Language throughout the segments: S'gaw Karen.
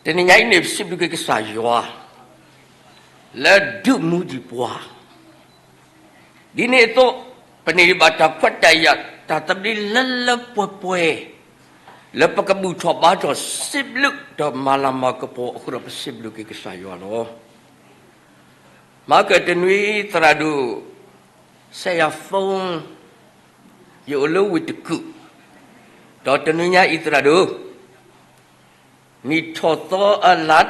တနံၤညါအံၤန့ၣ် ပစံးဘျုးက့ၤကစၢ်ယွၤ လၢဒုးမူဒံးပှၤ ဒ်န့ၣ်အသိး ပန့ၢ်ဘၣ်တၢ်ခွဲးတၢ်ယာ် တၢ်သဘျ့လၢလၢပှဲၤပှဲၤ လၢပကဘူၣ်ထီၣ်ဘါထီၣ်စံးဘျုး ဒီးမၤလၤမၤကပီၤအဃိဒီး ပစံးဘျုးက့ၤကစၢ်ယွၤလီၤ. မၤကတနွံသရၣ်ဒိၣ် စဲးယၤ phone ယအိၣ်လၢဝ့ၢ်တကူၣ် ဒီးတနွံညါအံၤသရၣ်ဒိၣ် နံၣ်ထီၣ်သီအလါ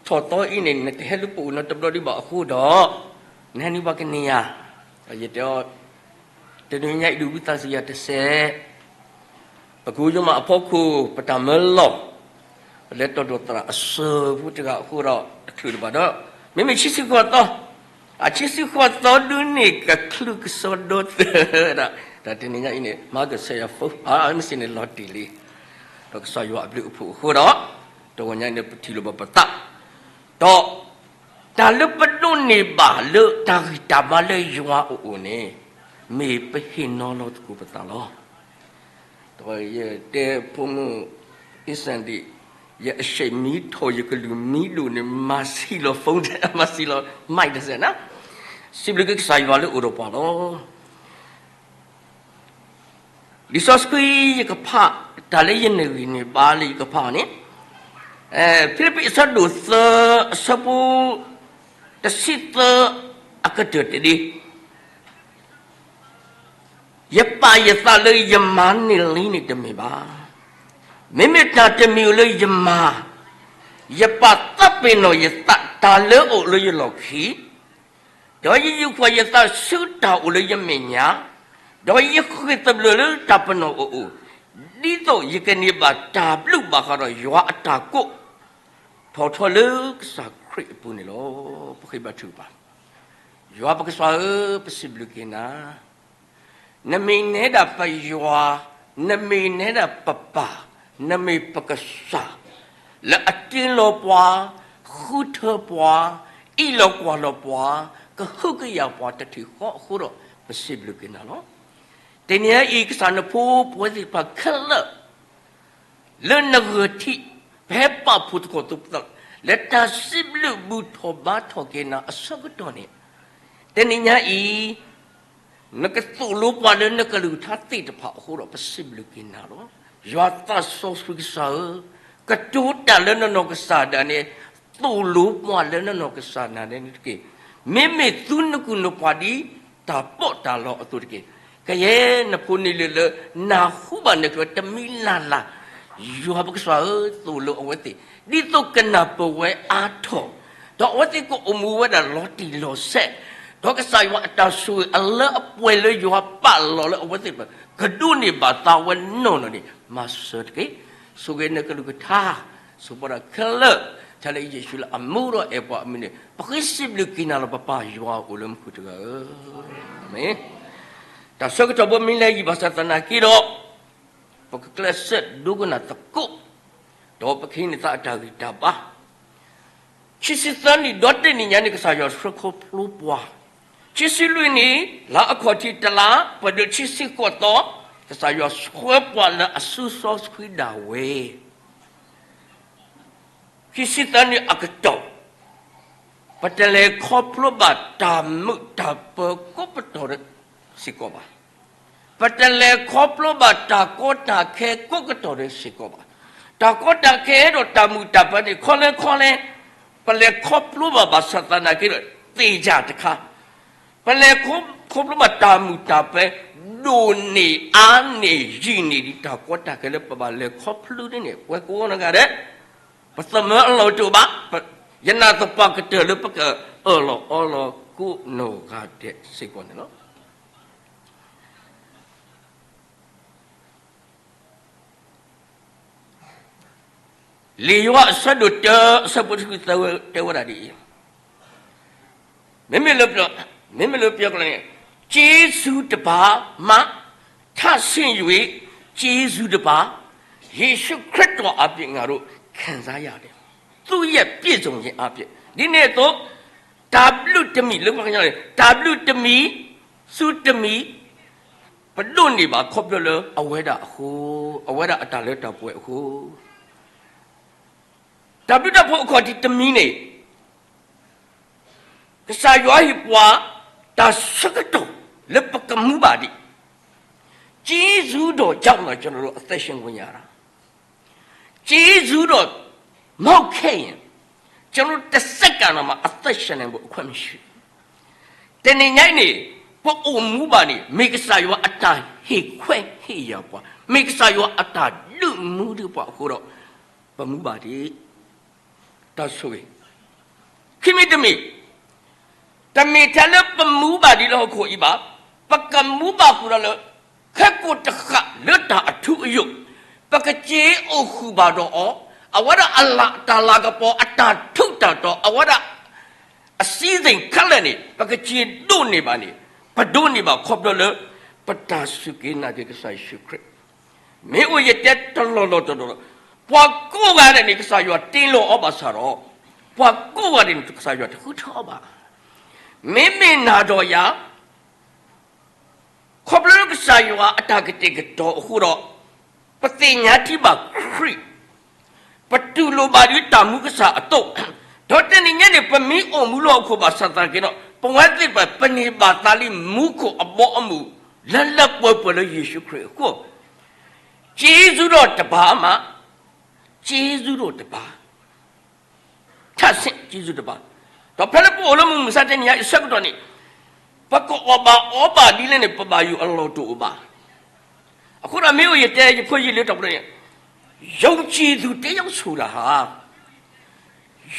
ထီၣ်သီအံၤန့ၣ် နတဟဲလၢပအိၣ်နီတဘျီဒံးဘၣ်အဃိဒီး နဟဲနုာ်ဘၣ်ကန့ၢ်ယၤ ယတဲအီၤ တနွံညါအံၤဒုးဝံသးစူၤယၤတစဲး ပကဟူယိာ်မးအဖီခိၣ် ပတၢ်မၢလီၤ ပလဲၤတီၣ်ဒိၣ်သရၣ်အစၢၤဖိတဂၤအဃိဒီး တချုးလၢၤဘၣ်ဒီး မ့မ့ၢ်ဆံဆံဃီသီ အဆံဆံဃီသီဒုးန့ၣ် ကချုးကစီဒီသၢဒၣ် တၢ်တနံၤညါအံၤန့ၣ် မၤကစဲးယၤ phone မ့ၢ်စံးန့ၣ်လီၤတံၢ်လံ ဒီးကစၢ်ယွၤအဘျုးအဖှိၣ်အဃိဒီး တဂီၤညါအံၤန့ၣ် ပထံၣ်လိာ်ဘၣ်ပသး ဒီး တၢ်လၢပဒိးန့ၢ်ဘၣ်လၢတၢ်ဂံၢ်တၢ်ဘါလၢယွၤအအိၣ်န့ၣ် မ့ၢ်ပဟ့ၣ်နီၤလီၤသကိးပသးလီၤ. ဒီးယတဲဖိမုၣ် အ့စၣ်ဒံး ယအဆံးမံထီၣ် ယကလုၢ်မံဒိၣ်န့ၣ် မၤဆံးလီၤ phone မၤဆံးလီၤ mic တစဲးနၤ စံးဘျုးက့ၤကစၢ်ယွၤလၢအိၣ်ဒီးပှၤလီၤ. လံာ်စီဆှံယကဖး တၢ်လၢယန့ၢ်ဂံၢ်န့ၢ်ဘါလၢယကဖးအီၤန့ၣ် ဖံလံးပံးအဆၢဒိၣ်သၢ အဆၢဖိ တဆံသၢ အကတၢၢ်တဒ့ ယပာ်ယသးလၢယမၤန့ၢ်လံန့ၣ်တမ့ၢ်ဘၣ်. မ့မ့ၢ်တၢ်တမံၤအိၣ်လၢယမၤ, ယပာ်သးပ့ၤနီၣ်ယသးတၢ်လၢအအိၣ်လၢယလီၢ်ခံ, ဒီးယယူးယီၣ်ယသးဆူတၢ်အိၣ်လၢယမဲာ်ညါ, ဒီးယဃ့ၢ်သဘျၢၣ်လၢတၢ်ပနီၣ်အအိၣ်, ဒ်သိးယကန့ၢ်ဘၣ်တၢ်ဘျုးဘၣ်ဃးဒီးယွၤအတၢ်ကိး ထီၣ်ထီလၢကစၢ်ခရံာ်အပူၤန့ၣ်လီၤ. ပဃ့ဘါထုကဖၣ်, ယွၤပကစၢ်ဧၢ, ပစံးဘျုးက့ၤနၤ, နမ့ၢ်နဲဒၣ်ပယွၤ, နမ့ၢ်နဲဒၣ်ပပၢ်, နမ့ၢ်ပကစၢ်, လၢအတ့လီၤပှၤ, ဃုထၢပှၤ, အံးလီၤကွၢ်လီၤပှၤ, ကဟုကယာ်ပှၤတထံၣ်ဃီအဃိဒီး ပစံးဘျုးက့ၤနၤလီၤ. တနံၤအံၤ ကစၢ်နဖိပဝဲသ့ၣ်တဖၣ်ခဲလၢာ် လၢနဂၢၢ်ထံး ပဟဲပာ်ဖှိၣ်သကိးသး လၢတၢ်စံးဘျုးဘူၣ်ထီၣ်ဘါထီၣ်က့ၤနၤအဆၢကတီၢ်န့ၣ်, တနံၤညါအံၤ နကသိၣ်လိပှၤလၢနကလုၢ်ကထါသ့ၣ်တဖၣ်အဃိဒီး ပစံးဘျုးက့ၤနၤလီၤ. ယွၤသးစီဆှံကစၢ်ဧၢ, ကတိၤတၢ်လၢနနီၢ်ကစၢ်ဒၣ်နဲ, သိၣ်လိပှၤလၢနနီၢ်ကစၢ်ဒၣ်နဲန့ၣ်တက့ၢ်. မ့မ့ၢ်သုနကုၢ်နပှၤဒ် တၢ်ပီးတၢ်လီအသိးတက့ၢ်. ကယဲၢ်နဖိန့ၣ်လၢ လၢနၢ်ဟူဘၣ်နကျဲၤတမံၤလၢ်လၢ်, ယွၤပကစၢ်ဧၢ, သိၣ်လိအဝဲသ့ၣ် ဒ်သိးကနၢ်ပၢၢ်ဝဲအါထီၣ်, ဒီးအဝဲသ့ၣ်ကအိၣ်မူဝဲဒၣ်လီၤတံၢ်လီၤဆဲး, ဒီးကစၢ်ယွၤအတၢ်ဆိၣ်ဂ့ၤအလၢအပှဲၤလၢယွၤပာ်လီၤလၢအဝဲသ့ၣ်တဖၣ် ကဒိးန့ၢ်ဘၣ်သးဝဲနီၢ်နီၢ်န့ၣ် မၤစၢၤတက့ၢ်. ဆိၣ်ဂ့ၤနကလုၢ်ကထါ, ဆိၣ်ပှၤဒၣ်ခဲလၢာ်, ထဲလၢယ့ၣ်ၡူးလၢအမူဒီးအဲၣ်ပှၤအမံၤန့ၣ် ပဃ့စံးဘျုးက့ၤနၤလီၤ. ပပၢ်ယွၤအိၣ်လၢမူခိၣ်တဂၤဧၢ, အၤမ့ၣ်. တၢ်ဆၢကတီၢ်ဘိမံလၢယံာ်ဘၣ်ဆၣ်သနာ်က့ဒီး ပကကျဲးစၢးဒိကနၣ်သကိး, ဒီးပကဟံးန့ၢ်သးအတၢ်ဂံၢ်တၢ်ဘါ ခံဆံသၢနံၣ်ဒီးတနံၣ်ညါန့ၣ် ကစၢ်ယွၤဆှၢခီဖျိပှၤ, ခံဆံလွံၢ်နံၣ် လါအခီၣ်ထံးတလါ ပှဲၤဒိၣ်ခံဆံဃိးသီ, ကစၢ်ယွၤဆှၢပှၤလၢအစုစီဆှံဒၣ်ဝဲ ခံဆံသၢနံၣ်အကတီၢ်, ပတလဲၤခီဖျိဘၣ်တၢ်မုာ်တၢ်ပၢၤကိးပတီၢ်ဒီးစ့ၢ်ကီးဘၣ်. ပတလဲၤခီဖျိဘၣ်တၢ်ကီတၢ်ခဲကိးကတီၢ်ဒီးစ့ၢ်ကီးဘၣ်. တၢ်ကီတၢ်ခဲဒီးတၢ်မုာ်တၢ်ပၢၤန့ၣ် ခီလဲခီလဲ, ပလဲၤခီဖျိဘၣ်ဘၣ်ဆၣ်သနာ်က့ဒီး သ့ၣ်ညါတခါ, ပလဲၤခီဖျိဘၣ်တၢ်မုာ်တၢ်ပၢၤ ဒိၣ်န့ၢ်အါန့ၢ်ယံာ်န့ၢ်ဒံးတၢ်ကီတၢ်ခဲလၢပဘၣ်လဲၤခီဖျိဒ်န့ၣ် ပဝဲကိးဂၤဒဲး ပသမၢအလီၢ်တအိၣ်ဘၣ်, ယနာ်သပှၢ်ကတၢၢ်လၢပကအၢၣ်လီၤအီလီၤကိးနီၢ်ဂၤဒဲးစ့ၢ်ကီးန့ၣ်လီၤ. လံာ်ယိၤဟၣ်အဆၢဒိၣ်တၢ အဆၢဖိတဆံသၢတဲဝဲဒၣ်ဒ်အံၤ, မ့မ့ၢ်လၢပျၢၤ, မ့မ့ၢ်လၢပျၢၤကျိာ်န့ၣ်, ကျေးဇူးတပါမှ ထပ်ဆင့်၍ ကျေးဇူးတပါ, ယေရှုခရစ်တော်အားဖြင့် ငါတို့ခံစားရတယ်, သူ့ရဲ့ပြည့်စုံခြင်းအားဖြင့်. ဒ်န့ၣ်အသိး တၢ်ဘျုးတမံၤလၢပှၤကညီန့ၣ် တၢ်ဘျုးတမံၤ, သူတမံၤ, ပဒိးန့ၢ်ဘၣ်ခီဖျိလၢအဝဲဒၣ်အဃိ, အဝဲဒၣ်အတၢ်လၢတၢ်ပှဲၤအဃိ တၢ်ဘျုးတၢ်ဖှိၣ်အခီၣ်ထံးတမံၤန့ၣ် ကစၢ်ယွၤဟ့ၣ်ပှၤ တၢ်ဆၢကတီၢ်လၢပကမူဘၣ်ဒံး, ကျေးဇူးတော်ကြောင့်သာ ကျွန်တော်တို့ အသက်ရှင်ခွင့်ရတာ, ကျေးဇူးတော်မဟုတ်ခဲ့ရင် ကျွန်တော်တို့ တစ်စက္ကန့်တောင်မှ အသက်ရှင်နိုင်ဖို့ အခွင့်မရှိဘူး. တနံၤညါအံၤန့ၣ် ပအိၣ်မူဘၣ်န့ၣ် မ့ၢ်ကစၢ်ယွၤအတၢ်ဟ့ၣ်ခွဲးဟ့ၣ်ယာ်ပှၤ, မ့ၢ်ကစၢ်ယွၤအတၢ်ဒုးမူဒံးပှၤအဃိဒီး ပမူဘၣ်ဒံး. တၢ်ဆိၣ်ဂ့ၤ, ခံမံၤတမံၤ, တမ့ၢ်ထဲလၢပမူဘၣ်ဒံးလၢဟီၣ်ခိၣ်အံၤဘၣ်, ပကမူဘၣ်ဃုာ်ဒီးလၢ ခဲကိာ်တဃာ်လၢတၢ်အထူအယိာ်, ပကစ့အိၣ်ဃုာ်ဘၣ်ဒီးအီၤ, အဝဲဒၣ်အလၢ်တၢ်လၤကပီၤ အတၢ်ထူးတၢ်တီၤ အဝဲဒၣ် အစံသ့ၣ်ခဲလၢာ်န့ၣ် ပကစ့ဒိးန့ၢ်ဘၣ်န့ၣ်, ပဒိးန့ၢ်ဘၣ်ခီဖျိလၢ ပတၢ်စူၢ်က့ၤနာ်က့ၤကစၢ်ယ့ၣ်ၡူးခရံာ်. မ့ၢ်အိၣ်ယတဲတလီၢ်လီၢ်တဒီးဒီး, ပှၤကိးဂၤဒဲးန့ၣ် ကစၢ်ယွၤတ့လီၤအီၤဘၣ်ဆၣ်ဒီး, ပှၤကိးဂၤဒဲးန့ၣ် ကစၢ်ယွၤတဃုထၢအီၤဘၣ်. မ့မ့ၢ်နၤဒီးယၤ ခီဖျိလၢကစၢ်ယွၤအတၢ်ကတဲာ်ကတီၤအဃိဒီး, ပသ့ၣ်ညါထံဘၣ်ခရံာ်, ပတူၢ်လိာ်ဘၣ်ဒ်တၢ်မူကစၢ်အသိး, ဒီးတနံၤညါန့ၣ် ပမ့ၢ်အိၣ်မူလၢဟီၣ်ခိၣ်ဘၣ်ဆၣ်သနာ်က့ဒီး ပဝဲသ့ၣ်တဖၣ် ပန့ၢ်ဘၣ်သးလံမူခိၣ်အဘီအမုၢ် လၢလၢပှဲၤပှဲၤလၢယ့ၣ်ၡူးခရံာ်အဃိ, ကျေးဇူးတော်တစ်ပါးမး, ကျေးဇူးတော်တစ်ပါး ထပ်ဆင့်ကျေးဇူးတင်ပါ, ဒီးဖဲလၢပအိၣ်လၢမုၢ်မဆါတနံၤညါအံၤအဆၢကတီၢ်န့ၣ်, ပကအီၣ်ဘၣ်အီဘၣ်ဒ်လဲၣ်န့ၣ် ပဘၣ်ယိၣ်အလီၢ်တအိၣ်ဘၣ်. အဃိဒီးမ့ၢ်အိၣ်ယတဲယဖိယလံၤတၢ်ပူၤန့ၣ်, ယုံကြည်သူတစ်ယောက်ဆိုတာဟာ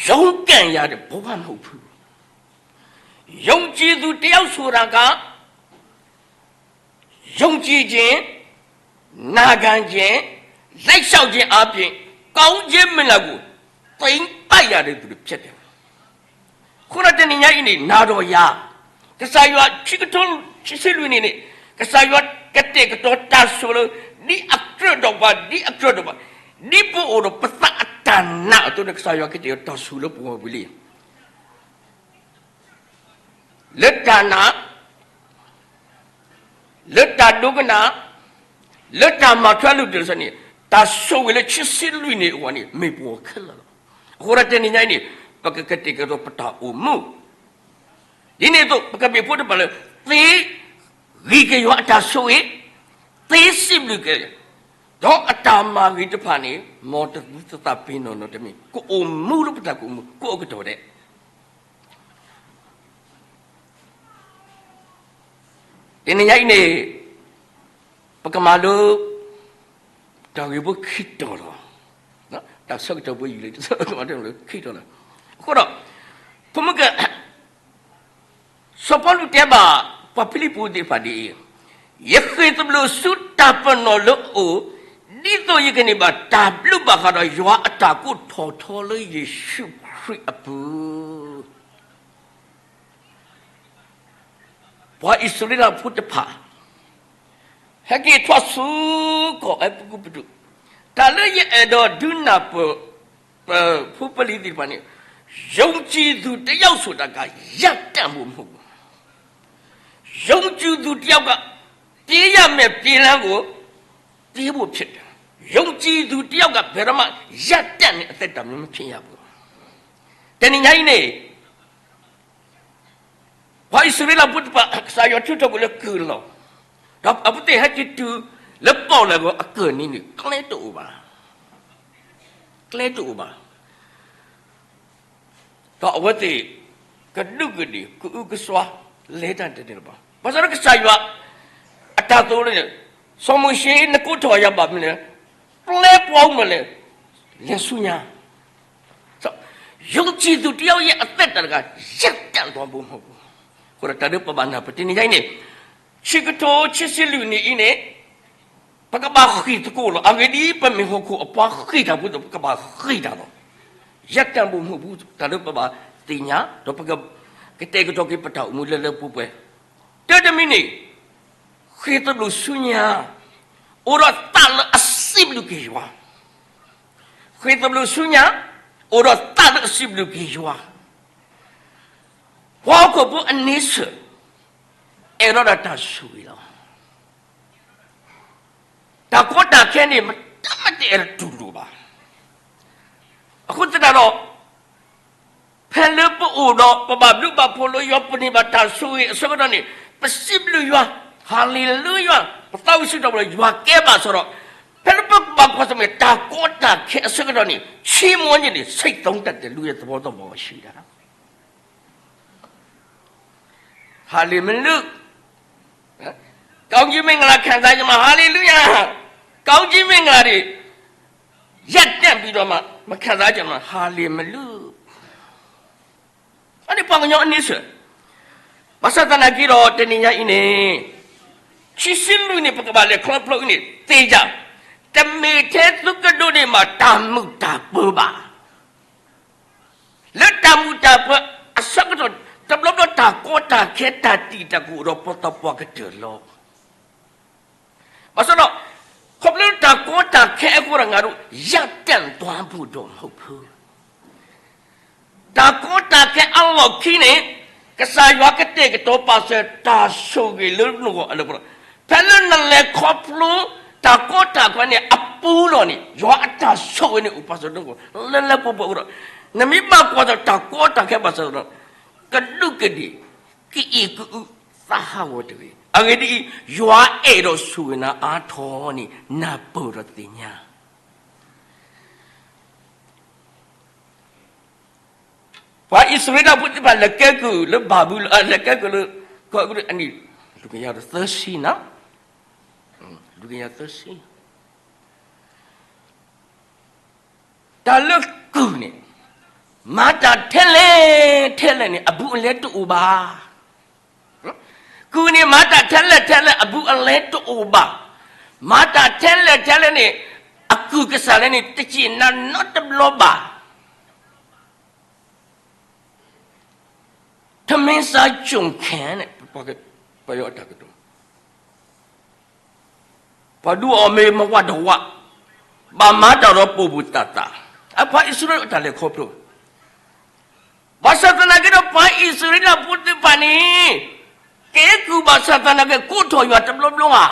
ရုန်းကန်ရတဲ့ဘဝမဟုတ်ဘူး. ယုံကြည်သူတစ်ယောက်ဆိုတာက ယုံကြည်ခြင်း, နာခံခြင်း, လိုက်လျှောက်ခြင်းအားဖြင့် ကောင်းခြင်းမင်္ဂလာကို သိမ်းပိုက်ရတဲ့သူတွေဖြစ်တယ်. အဃိဒီးတနံၤညါအံၤန့ၣ် နၤဒီးယၤ, ကစၢ်ယွၤခံကထိခံဆံလွံၢ်နံၣ်န့ၣ်, ကစၢ်ယွၤကတဲာ်ကတီၤတၢ်ဆိၣ်လၢ ဒ်အကြၢးဒီးပှၤ, ဒ်အကြၢးဒီးပှၤ, ဒ်ပအိၣ်ဒီးပသးအတၢ်နာ်အသိးန့ၣ် ကစၢ်ယွၤကတဲာ်ကတီၤတၢ်ဆိၣ်လၢပဂီၢ်ပူၤလံ လၢတၢ်နာ်, လၢတၢ်ဒိကနၣ်, လၢတၢ်မၤထွဲလိာ်တၢ်စ့ၢ်န့ၣ်, တၢ်ဆိၣ်ဂ့ၤလၢခံဆံလွံၢ်နံၣ်အဂီၢ်န့ၣ် မ့ၢ်ပဂီၢ်ခဲလၢာ်လီၤ. အဃိဒီးတနံၤညါအံၤန့ၣ်, ပကကတဲာ်ကတီၤပတၢ်အိၣ်မူ ဒ်န့ၣ်အသိး ပကမ့ၢ်ဖိတဖၣ်လၢ သ့ဂံၢ်ကယီအတၢ်ဆိၣ်ဂ့ၤ, သ့စံးဘျုးက့ၤ, ဒီးအတၢ်မၤဂ့ၤတဖၣ်န့ၣ် မ်တသူတသးပ့ၤနီၣ်နီတမံၤ, ကအိၣ်မူလၢပတၢ်ကအိၣ်မူ ကအိၣ်ကတီၢ်ဒဲး တနံၤညါအံၤန့ၣ် ပကမၤလိ တၢ်ဂ့ၢ်ဖိခံတီၤလီၤ. တၢ်ဆၢကတီၢ်ဖိယံာ်လံ, ခံတီၤလီၤ. အဃိဒီး ဖိမုၣ်က စီၤပီလူးတဲဘၣ် ပှၤဖံလံးပူးသ့ၣ်တဖၣ်ဒ်အံၤ, ယဃ့ၢ်သဘျိးဆူတၢ်ပနီၣ်လၢအအိၣ်, ဒ်သိးယကန့ၢ်ဘၣ်တၢ်ဘျုးဘၣ်ဃးဒီးယွၤအတၢ်ကိးထီၣ်ထီလၢယ့ၣ်ၡူးခရံာ်အပူၤ ပှၤအံၣ်စရ့လးဖိတဖၣ် ဟဲက့ၤထီၣ်ဆူကီၢ်အဲၤကူပတူး, တၢ်လၢယအဲၣ်ဒိးဒုးနၢ်ပၢၢ် ပဖိပလံၤသ့ၣ်တဖၣ်န့ၣ်, ယုံကြည်သူတစ်ယောက်ဆိုတာက ရပ်တန့်ဖို့မဟုတ်ဘူး. ယုံကြည်သူတစ်ယောက်က ပြေးရမယ့်ပြေးလမ်းကို ပြေးဖို့ဖြစ်တယ်. ယုံကြည်သူတစ်ယောက်က ဘယ်တော့မှ ရပ်တန့်နေအသက်တာမျိုး မဖြစ်ရဘူး. တနံၤညါအံၤန့ၣ် ပှၤအံၣ်စရ့လးဖိတဖၣ် ကစၢ်ယွၤထုးထီၣ်ကွံာ်လၢကုၢ်လီၤ. ဒီးအဝဲသ့ၣ်ဟဲက့ၤတုၤလၢပီၣ်လဲၣ်အကၢၢ်နံၤန့ၣ် ကျဲတအိၣ်ဘၣ်. ကျဲတအိၣ်ဘၣ်. ဒီးအဝဲသ့ၣ် ကဒူးကဒ့ၣ် ကအုကစွါ လဲၤတၢ်တန့ၢ်လၢၤဘၣ်. ဘၣ်ဆၣ်ဒီးကစၢ်ယွၤ အတၢ်သိၣ်လိန့ၣ်, စီၤမိၤၡ့ နကိးထီၣ်ယၤဘၣ်မနုၤလဲၣ်, ပျဲပှၤအိၣ်မနုၤလဲၣ်, လဲၤဆူညါ ယုံကြည်သူတစ်ယောက်ရဲ့အသက်တာတခါ ရပ်တန့်သွားဖို့မဟုတ်ဘူး. အဃိဒီးတၢ်လၢပဘၣ်နၢ်ပၢၢ်တနံၤညါအံၤန့ၣ်, ခံကထိခံဆံလွံၢ်နံၣ်အံၤန့ၣ်, ပကဘၣ်ဃ့ၢ်သကိးလီၤ. အဂ့ၢ်ဒ်အံၤ, ပမ့ၢ်ဟီၣ်ခိၣ်အပှၤဃ့ၢ်တၢ်ဖိအသိး ပကဘၣ်ဃ့ၢ်တၢ်လီၤ. ရပ်တန့်ဖို့မဟုတ်ဘူး. တၢ်လၢပဘၣ်သ့ၣ်ညါ ဒီးပကကတဲာ်ကတီၤက့ၤပတၢ်အိၣ်မူလၢလၢပှဲၤပှဲၤ. တၢ်တမံၤန့ၣ်, ဃ့ၢ်သဘျိးဆူညါ အိၣ်ဒီးသးလၢအစံးဘျုးက့ၤယွၤ. ဃ့ၢ်သဘျိးဆူညါ အိၣ်ဒီးသးလၢအစံးဘျုးက့ၤယွၤ. ပှၤဟီၣ်ခိၣ်ဖိအန့ဆၢၣ် အဲၣ်ဒိးဒီးတၢ်ဆိၣ်ဂ့ၤလီၤ. တၢ်ကီတၢ်ခဲန့ၣ် မတၤမတအဲၣ်တူၢ်လိာ်ဘၣ်. အဃိ အဃိသတးဒီး ဖဲလၢပအိၣ်ဒီး ပဘၣ်ဘျုးဘၣ်ဖှိၣ်လၢယွၤ ပန့ၢ်ဘၣ်တၢ်ဆိၣ်ဂ့ၤအဆၢကတီၢ်န့ၣ် ပစံးဘျုးယွၤ, ဟၤလ့လူယွၤ, ပသးဝံၣ်စံးထီၣ်ပတြၢၤယွၤ ကဲဘၣ်ဆၣ်ဒီး ဖဲလၢပဘၣ်ကွၢ်ဆၢၣ်မဲာ်တၢ်ကီတၢ်ခဲအဆၢကတီၢ်န့ၣ် ချီးမွမ်းခြင်းန့ၣ် ဆိကမိၣ်တၢ်တလူၤသဝီသဝီ ရှိတယ်. ဟၤလ့လူယၤ, ကောင်းကြီးမင်္ဂလာခံစားကြမှာ ဟၤလ့လူယၤ, ကောင်းကြီးမင်္ဂလာတွေ ရပ်တန့်ပြီးတော့မှ မခံစားကြမှာ ဟၤလ့လူယၤ. အန့ၣ်ပှၤကညီအန့ဆၢၣ်, ဘၣ်ဆၣ်သနာ်က့ဒီး တနံၤညါအံၤန့ၣ် ခံဆံလွံၢ်န့ၣ် ပကဘၣ်လဲၤခီဖျိအံၤန့ၣ် သ့ၣ်ညါ, တမ့ၢ်ထဲသုကဒိးန့ၢ်ဘၣ်တၢ်မုာ်တၢ်ပၢၤဘၣ်. လၢတၢ်မုာ်တၢ်ပၢၤအဆၢကတီၢ် တဘျီဘျီတၢ်ကီတၢ်ခဲတၢ်တံာ်တာ်ကအိၣ်ဒီးပှၤသးပှၢ်ကတၢၢ်လီၤ. ဘၣ်ဆၣ်ဒီး ခီဖျိတၢ်ကီတၢ်ခဲအဃိဒီး ငါတို့ ရပ်တန့်သွားဖို့တော့မဟုတ်ဘူး. တၢ်ကီတၢ်ခဲအလီၢ်ခံန့ၣ် ကစၢ်ယွၤကတဲာ်ကတီၤပာ်စၢၤတၢ်ဆိၣ်ဂ့ၤလၢနဂီၢ်အလၢပှဲၤလီၤ. ဖဲလၢနလဲၤခီဖျိ တၢ်ကီတၢ်ခဲန့ၣ်အပူၤလီၢ်န့ၣ် ယွၤအတၢ်ဆိၣ်ဂ့ၤန့ၣ်အိၣ်ပာ်စၢၤနဂီၢ် လၢလၢပှဲၤပှဲၤအဃိဒီး နမ့ၢ်ဘၣ်ကွၢ်ဆၢၣ်တၢ်ကီတၢ်ခဲဘၣ်ဆၣ်ဒီး ကဒူးကဒ့ၣ် ကအံးကအု သးဟးဂီၤတဂ့ၤ. အဂ့ၢ်ဒ်အံၤ, ယွၤအဲၣ်ဒိးဆိၣ်ဂ့ၤနၤအါထီၣ်န့ၣ် နၢ်ပၢၢ်ဒီးသ့ၣ်ညါ ပှၤအံၣ်စရ့လးဖိသ့ၣ်တဖၣ် လဲၤကဲကုၢ်လၢဘၤဘူလိၣ်, လဲၤကဲကုၢ်လၢ ကီၢ်အဲၤကူပတူးအနံၣ် လူၢ်ကယၤသၢဆံနီၤ, လူၢ်ကယၤသၢဆံ တၢ်လၢကုၢ်န့ၣ် မၤတၢ်ထဲလဲၣ်ထဲလဲၣ်န့ၣ် အဘူးအလဲတအိၣ်ဘၣ်. ကုၢ်န့ၣ် မၤတၢ်ထဲလဲၣ်ထဲလဲၣ် အဘူးအလဲတအိၣ်ဘၣ်. မၤတၢ်ထဲလဲၣ်ထဲလဲၣ်န့ၣ် အကုၢ်ကစၢ်လဲၣ်န့ၣ် တစံးနၤနီတဘျီဘၣ်. ထမင်းစားကျွန်ခံန့ၣ် ပယီၤအတၢ်ကတိၤ ပှၤဒုးအီၣ်မ့ၤမဝးတဝး, ဘၣ်မၤတၢ်ဒီးပိာ်ပူၤသၣ်သၣ်, အပှၤအံၣ်စရ့လးအတၢ်လဲၤခီဖျိ, ဘၣ်ဆၣ်သနာ်က့ဒီး ပှၤအံၣ်စရ့လးဖိသ့ၣ်တဖၣ်န့ၣ် ကဲကုၢ်ဘၣ်ဆၣ်သနာ်က့ ကိးထီၣ်ယွၤတဘျီဘျီဧါ.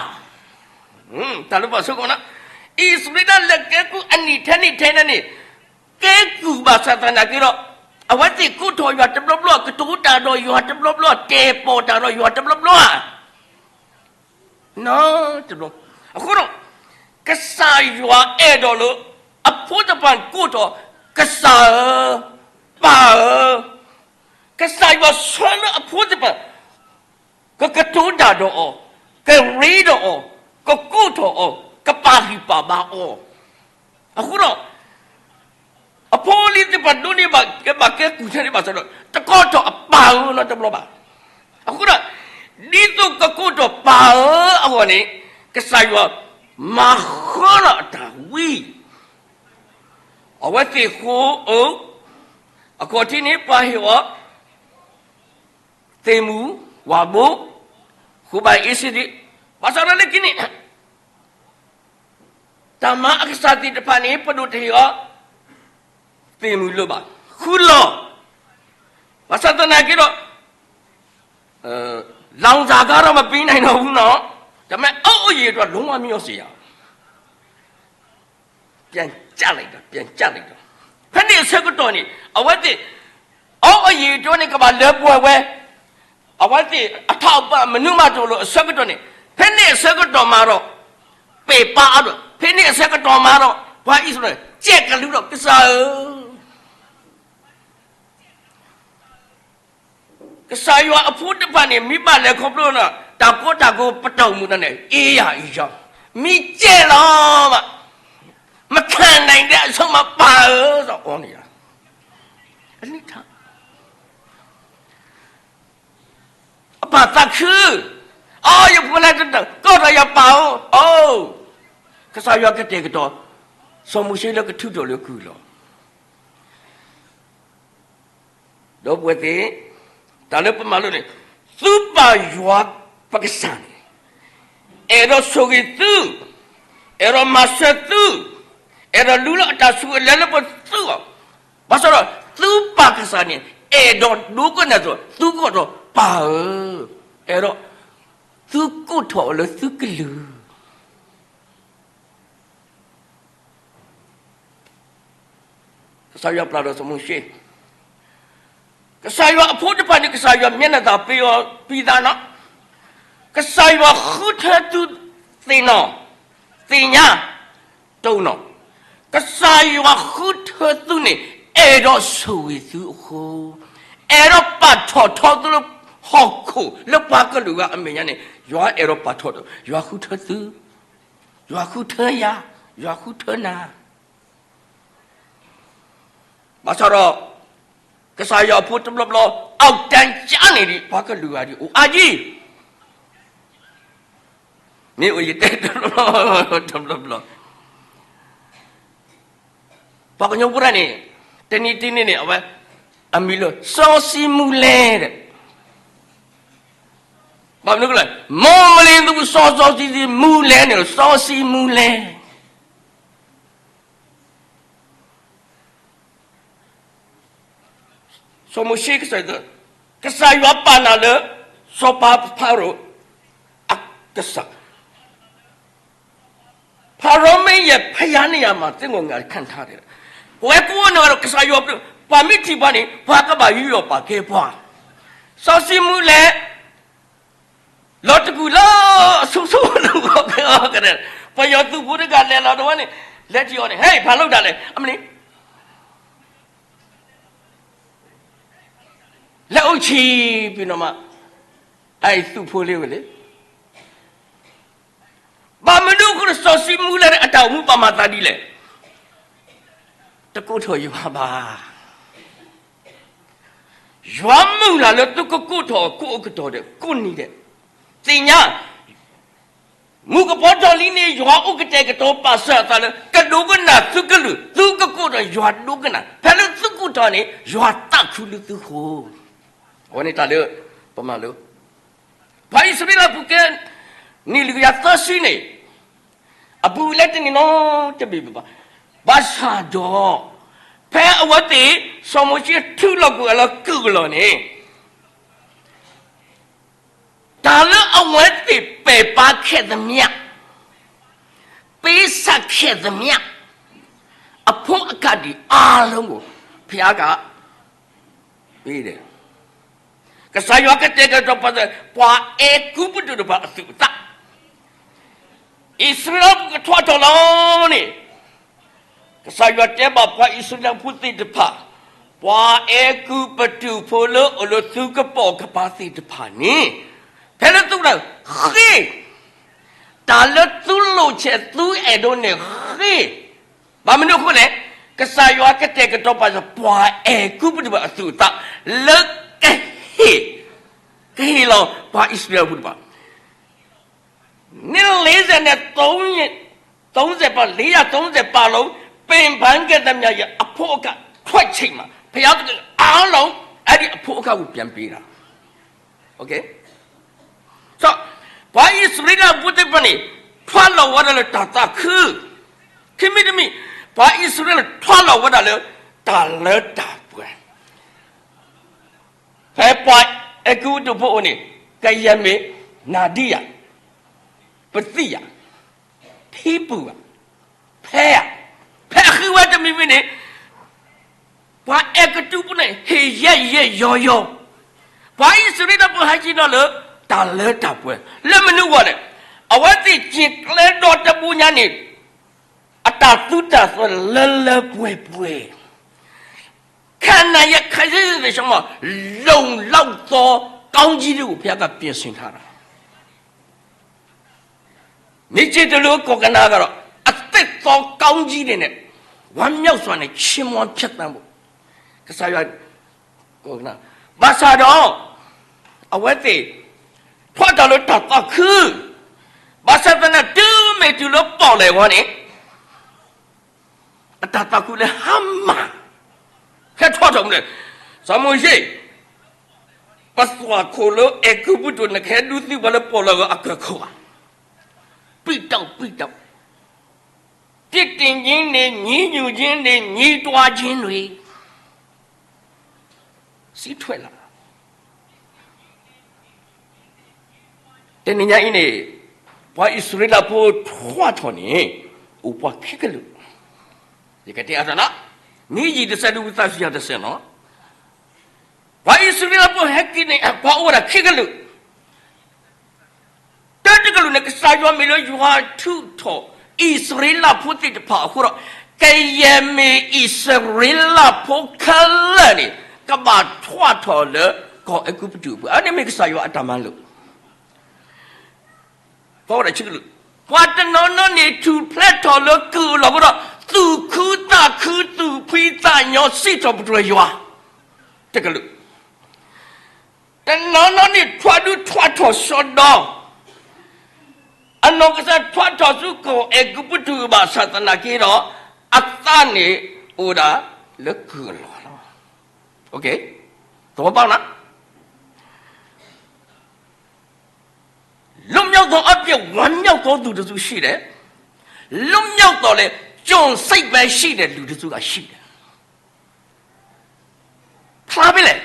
တၢ်လၢပှၤဆိကမိၣ်န့ၣ် အံၣ်စရ့လးလဲၤကဲကုၢ်အနံၣ်ထဲနံၣ်ထဲန့ၣ်န့ၣ် ကဲကုၢ်ဘၣ်ဆၣ်သနာ်က့ဒီး အဝဲသ့ၣ်ကိးထီၣ်ယွၤတဘျီဘျီ, ကတိၤတၢ်ဒီးယွၤတဘျီဘျီ, တဲာ်ပီၣ်တၢ်ဒီးယွၤတဘျီဘျီဧါ. နီတဘျီ. အဃိဒီး ကစၢ်ယွၤအဲၣ်ဒိးလၢ အဖိသ့ၣ်တဖၣ်ကိးထီၣ် ကစၢ်ဧၢ, ပၢ်ဧၢ, ကစၢ်ယွၤဆှၢလၢအဖိသ့ၣ်တဖၣ် ကကတိၤတၢ်ဒီးအီၤ, ကရ့ဒီးအီၤ, ကကိးထီၣ်အီၤ, ကပာ်ဂံၢ်ပာ်ဘါအီၤ. အဃိဒီး အဖိအလံၤသ့ၣ်တဖၣ်ဒိးန့ၢ်ဘၣ်ကဲကုၢ်ထဲန့ၣ်ဘၣ်ဆၣ်ဒီး တကိးထီၣ်အပၢ်ဧၢနီတဘျီဘၣ်. အဃိဒီး ဒ်သိးကကိးထီၣ်ပၢ်ဧၢအဂီၢ်န့ၣ် ကစၢ်ယွၤမၤဃၢလီၤအတၢ်ဝံ, အဝဲသ့ၣ်ဃိဧိၤ, အခီၣ်ထံးန့ၣ် ပှၤဟ့ၣ်အီၤ သ့ၣ်မူၤ, ဝၤဘိ, ဃိဘၣ်အ့စ့ဒ့, ဘၣ်ဆၣ်ဒီးလၢခံန့ၣ် တၢ်မၤအကစၢ်သ့ၣ်တဖၣ်န့ၣ် ပဒိၣ်တဟ့ၣ်အီၤ သ့ၣ်မူၤလၢၤဘၣ်, ဃုလီၤ. ဘၣ်ဆၣ်သနာ်က့ဒီး လောင်စာကားတော့ မပေးနိုင်တော့ဘူးနော်, ဒါပေမဲ့ အုတ်အယည်အတွက် လုံးဝ မလျော့စေရဘူး. ပြန်ကျလိုက်တာ, ပြန်ကျလိုက်တာ. ဖဲန့ၣ်အဆၢကတီၢ်န့ၣ် အဝဲသ့ၣ် အုတ်အယည်အတွက်န့ၣ် ကဘၣ်လၢပှဲၤဝဲ, အဝဲသ့ၣ်အထောက်အပံ့ မနုၤမးတအိၣ်လၢအဆၢကတီၢ်န့ၣ်, ဖဲန့ၣ်အဆၢကတီၢ်မးဒီး ပဲ့ပါအါဒီး, ဖဲန့ၣ်အဆၢကတီၢ်မးဒီး ပှၤအံၣ်စရ့လး ကဲကလုၢ်ဒီး ကစၢ်ဧၢ, ကစၢ်ယွၤအဖိတဖၣ်န့ၣ် မ့ၢ်ဘၣ်လဲၤခီဖျိလၢ တၢ်ကီတၢ်ခဲ ပတၢ်အိၣ်မူန့ၣ် အေးရအံၤယီၤ, မ့ၢ်ကဲလီၤဘၣ်, မခံနိုင်တဲ့အဆုံး မပါဧၢ, အီၤန့ၣ်ယၤ အပၢ်သးခု, အိ ယဖိလၢတတီၤ ကိးထီၣ်ယၤပၢ်ဧၢ, အိ, ကစၢ်ယွၤကတဲာ်ကတီၤ စီၤမိၤၡ့လၢကထုးထီၣ်လၢကုၢ်လီၤ. ဒီပုၢ်ဝဲၢ်သ့ၣ်, တၢ်လၢပမၤလိန့ၣ်, သုပၢ်ယွၤပကစၢ်န့ၣ် အဲၣ်ဒိးဆိၣ်ဂ့ၤသု, အဲၣ်ဒိးမၤစၢၤသု, အဲၣ်ဒိးလူလီၤအတၢ်ဆိၣ်ဂ့ၤလၢလၢပှဲၤသုအီၤ, ဘၣ်ဆၣ်ဒီး သုပၢ်ကစၢ်န့ၣ် အဲၣ်ဒိးဒိကနၣ်သိး သုကိးထီၣ်ပၢ်ဧၢ, အဲၣ်ဒိး သုကိးထီၣ်အီၤလၢသုကလုၢ်. ကစၢ်ယွၤပျၢ်ဒီးစီၤမိၤၡ့, ကစၢ်ယွၤအဖိတဖၣ်န့ၣ် ကစၢ်ယွၤမၠဲနသးပ့ၤအီၤပံသးနီၤ, ကစၢ်ယွၤဃုထၢသုသ့ၣ်နီၣ်, သ့ၣ်ညါ, တိၢ်နီၣ်, ကစၢ်ယွၤဃုထၢသုန့ၣ် အဲၣ်ဒိးဆိၣ်ဂ့ၤသုအဃိ, အဲၣ်ဒိးပာ်ထီၣ်ထီသုလၢဟီၣ်ခိၣ်လၢပှၤကလုာ်ဂၤအမဲာ်ညါန့ၣ် ယွၤအဲၣ်ဒိးပာ်ထီၣ်ထီ, ယွၤဃုထၢသု, ယွၤဃုထၢယၤ, ယွၤဃုထၢနၤ ဘၣ်ဆၣ်ဒီး ကစၢ်ယွၤအဖိတဘျီဘျီ အတၢ်ကန့ၣ်ဒံး ပှၤကလုာ်ဂၤဒံးအိၣ်အါယံၤ, မ့ၢ်အိၣ်ယတဲတဘျီဘျီ, ပှၤကညီဖိတဂၤန့ၣ် တနံၤတနံၤန့ၣ် အဝဲ အမံၤလၢ စီၤစံမူလဲၣ်ဒီး ဘၣ်မနုၤလဲၣ်, မီၢ်မလ့သူစီၤစီၤစံစံမူလဲၣ်န့ၣ် စီၤစံမူလဲၣ် စီၤမိၤၡ့ကစၢ်ယွၤ, ကစၢ်ယွၤပာ်နၤလၢ စီၤပၤဖၤရိၤအကစၢ်, ဖၤရိၤမ့ၢ်ယဲၢ်ဖယါန့ၣ်ယၤမၤသ့ၣ်ငိၢ်ငါခၣ်ထါတဲ, ပဝဲကိးဂၤဒဲးကစၢ်ယွၤ, ပှၤမ့ၢ်ထံၣ်ပှၤန့ၣ် ပှၤကဘၣ်ယူးယီၣ်ပာ်ကဲပှၤ, စီၤစံမူလဲၣ် လီၤတကူၣ်လၢအဆိဆိလီၤ, ပယီၤသုးဖိတဂၤလဲၤလီၤတဝဲန့ၣ်, လဲၤထံၣ်အီၤန့ၣ် ဟဲ ဖးလိာ်တၢ်လဲၣ် အမနုၤ လဲၤအိၣ်ဆံးပ့ၤနီၣ်မး, အအံၤသုးဖိလၢဝဲလဲၣ်, ဘၣ်မနုၤအဃိလၢစီၤစံမူလဲၣ်န့ၣ် အတၢ်အိၣ်မူဘၣ်မၤသးဒ်လဲၣ်, တကိးထီၣ်ယွၤဘၣ် ယွၤမုၢ်လၢ်လၢသုကကိးထီၣ်အကိးအကတီၢ်ဒီး ကိးနံၤဒဲး, သ့ၣ်ညါ, မုၢ်ကပီၤထီၣ်လံန့ၣ် ယွၤအိၣ်ကတဲာ်ကတီၤပာ်စၢၤအသးလၢ ကဒိကနၣ်သုကလုၢ်, သုကကိးထီၣ်ယွၤဒိကနၣ်, ဖဲလၢသုကိးထီၣ်န့ၣ် ယွၤသးခုလၢသုဃိ, အဝဲန့ၣ်တၢ်လၢ ပမၤလိ ပှၤအံၣ်စရ့လးဖိကဲ နံၣ်လွံၢ်ကယၤသၢဆံန့ၣ် အဘူးအလဲတန့ၢ်နီတဘ့ၣ်ဘၣ်. ဘၣ်ဆၣ်ဒီး ဖဲအဝဲသ့ၣ် စီၤမိၤၡ့ထုးလီၤကွံာ်အလီၢ်ကုၢ်အလီၢ်န့ၣ် တၢ်လၢအဝဲသ့ၣ်ပဲာ်ပါးခဲသမျှ, ပေးဆပ်ခဲ့သမျှ, အဖို့အကတ်တွေအားလုံးကို ဘုရားက ပေးတယ်. ကစၢ်ယွၤကတဲာ်ကတီၤပာ်စၢၤ ပှၤအဲၤကူပတူးတဖၣ်အသူၣ်အသး, အံၣ်စရ့လးဖိကထွါထီၣ်လီၤန့ၣ်, ကစၢ်ယွၤတဲဘၣ်ပှၤအံၣ်စရ့လးဖိသ့ၣ်တဖၣ်, ပှၤအဲၤကူပတူးဖိလၢအိၣ်လၢသုကပိာ်ကပၤသ့ၣ်တဖၣ်န့ၣ်, ဖဲလၢသုဝဲဒၣ်ဃ့ၢ်, တၢ်လၢသုလိၣ်ဆဲးသုအဲၣ်ဒိးန့ၣ်ဃ့ၢ်, ဘၣ်မနုၤအဃိလဲၣ်, ကစၢ်ယွၤကတဲာ်ကတီၤပာ်စၢၤပှၤအဲၤကူပတူးဖိအသူၣ်အသး လၢကဟ့ၣ်, ကဟ့ၣ်လီၤပှၤအံၣ်စရ့လးဖိတဖၣ် နှစ်လေးဆယ်နဲ့သုံးဆယ်, သုံးဆယ်ပါ, လေးရာသုံးဆယ်ပါလုံး, ပင်ပန်းခဲ့သမျှရဲ့အဖို့အကတ်ထွက်ချိန်မှာ ဘုရားသခင်အားလုံး အဲ့ဒီအဖို့အကတ်ကိုပြန်ပေးတာ. ပှၤအံၣ်စရ့လးဖိသ့ၣ်တဖၣ်န့ၣ် ထွါလီၤဝဲဒၣ်လၢတၢ်သးခု, ခံမံၤတမံၤ, ပှၤအံၣ်စရ့လးန့ၣ် ထွါလီၤဝဲဒၣ်လၢ တၢ်လၢတၢ်ပှဲၤ ဖဲပှၤအဲၤကူပတူးဖိအအိၣ်န့ၣ် ကယဲၢ်မ့ၢ် နၤဒံယၤ, ပသံၣ်ယၤ, ထံပူၤဧါ, ဖဲဧါ, ဖဲအဃုဝဲတမံၤမံၤန့ၣ် ပှၤအဲၤကူပတူးဖိန့ၣ် ဟ့ၣ်ယဲၢ်ယဲၢ်ယီၤယီၤ, ပှၤအံၣ်စရ့လးဖိဟဲက့ၤဒီးလၢ တၢ်လၢတၢ်ပှဲၤ, လၢမနုၤအဂီၢ်လဲၣ်, အဝဲသ့ၣ်က့ၤကျဲဒီတဘိညါန့ၣ် အတၢ်သူတၢ်သၣ်လၢလၢပှဲၤပှဲၤ, ခါနၤယဲခါယဲသ့ၣ်ရှီမး လုံလောက်သောကောင်းကြီးတွေကို ဘုရားက ပြင်ဆင်ထားတာ. မ့ၢ်က့ၤတလူၤကိးကနၣ်ကဒီး အသစ်သောကောင်းကြီးတွေနဲ့ ဝမ်းမြောက်စွာနဲ့ ချီးမွမ်းဖြတ်သန်းဖို့ ကစၢ်ယွၤ ကိးကနၣ်, ဘၣ်ဆၣ်ဒီး အဝဲသ့ၣ် ထွါတၢ်လၢတၢ်သးခု, ဘၣ်ဆၣ်သနာ်က့ တုၤမ့ၢ်တုၤလၢပီၣ်လဲၣ်ဝဲန့ၣ် အတၢ်သးခုလၢဟါမၢ် ဟဲထီၣ်ထီၣ်မနုၤလဲၣ်, စီၤမိၤၡ့, ပသွၣ်ခိၣ်လၢအဲၤကူပတူးန့ၣ် ကဟဲဒုးသံပှၤလၢပီၣ်လဲၣ်ဂီၤအကၢၢ်ခိၣ်ဧါ, ပံးတီၣ်ပံးတီၣ်, တစ်တင်ခြင်းနဲ့ ညည်းညူခြင်းနဲ့ ညည်းတွားခြင်းတွေ စံးထွက်လာ တနံၤညါအံၤန့ၣ် ပှၤအံၣ်စရ့လးဖိထွါထီၣ်န့ၣ် အိၣ်ပှၤခဲကလုာ်, ယကတဲအါထီၣ်နီၤ, မ့ၢ်ယံာ်တစဲးဒုး ဝံသးစူၤယၤတစဲးလီၤ. ပှၤအံၣ်စရ့လးဖိဟဲက့ၤန့ၣ် ပှၤအိၣ်ဝဲဒၣ်ခံကလုာ်, တၢတကလုာ်န့ၣ် ကစၢ်ယွၤမ့ၢ်လၢယွၤထုးထီၣ် အံၣ်စရ့လးဖိသ့ၣ်တဖၣ်အဃိဒီး ကယဲၢ်မ့ၢ်အံၣ်စရ့လးဖိခဲလၢာ်န့ၣ် ကဘၣ်ထွဲထီၣ်လၢကီၢ်အဲၤကူပတူးအပူၤ, အန့ၣ်မ့ၢ်ကစၢ်ယွၤအတၢ်မၤလိာ် ပှၤအိၣ်ဝဲဒၣ်ခံကလုာ်, ပှၤတနီၤနီၤန့ၣ် ထူၣ်ဖျဲးထီၣ်လၢကုၢ်အလီၢ်အဃိဒီး သူၣ်ခုသးခု သူၣ်ဖှံသးညီ စံးထီၣ်ပတြၢၤယွၤ, တကလုာ်, တနီၤနီၤန့ၣ် ထွဲဒုးထွဲထီၣ်စီဒီ, အနီၢ်ကစၢ်ထွဲထီၣ်ဆူကီၢ်အဲၤကူပတူးဘၣ်ဆၣ်သနာ်က့ဒီး အသးန့ၣ်အိၣ်ဒၣ်လၢကုၢ်အလီၢ်လီၤ. သဝီပာ်နၤ လွတ်မြောက်သောအပြစ် ဝမ်းမြောက်သောသူတစ်စုရှိတယ်။ လွတ်မြောက်သော်လည်း ကျွန်စိတ်ပဲရှိတဲ့လူတစ်စုကရှိတယ်. ဖျါဖဲလဲၣ်,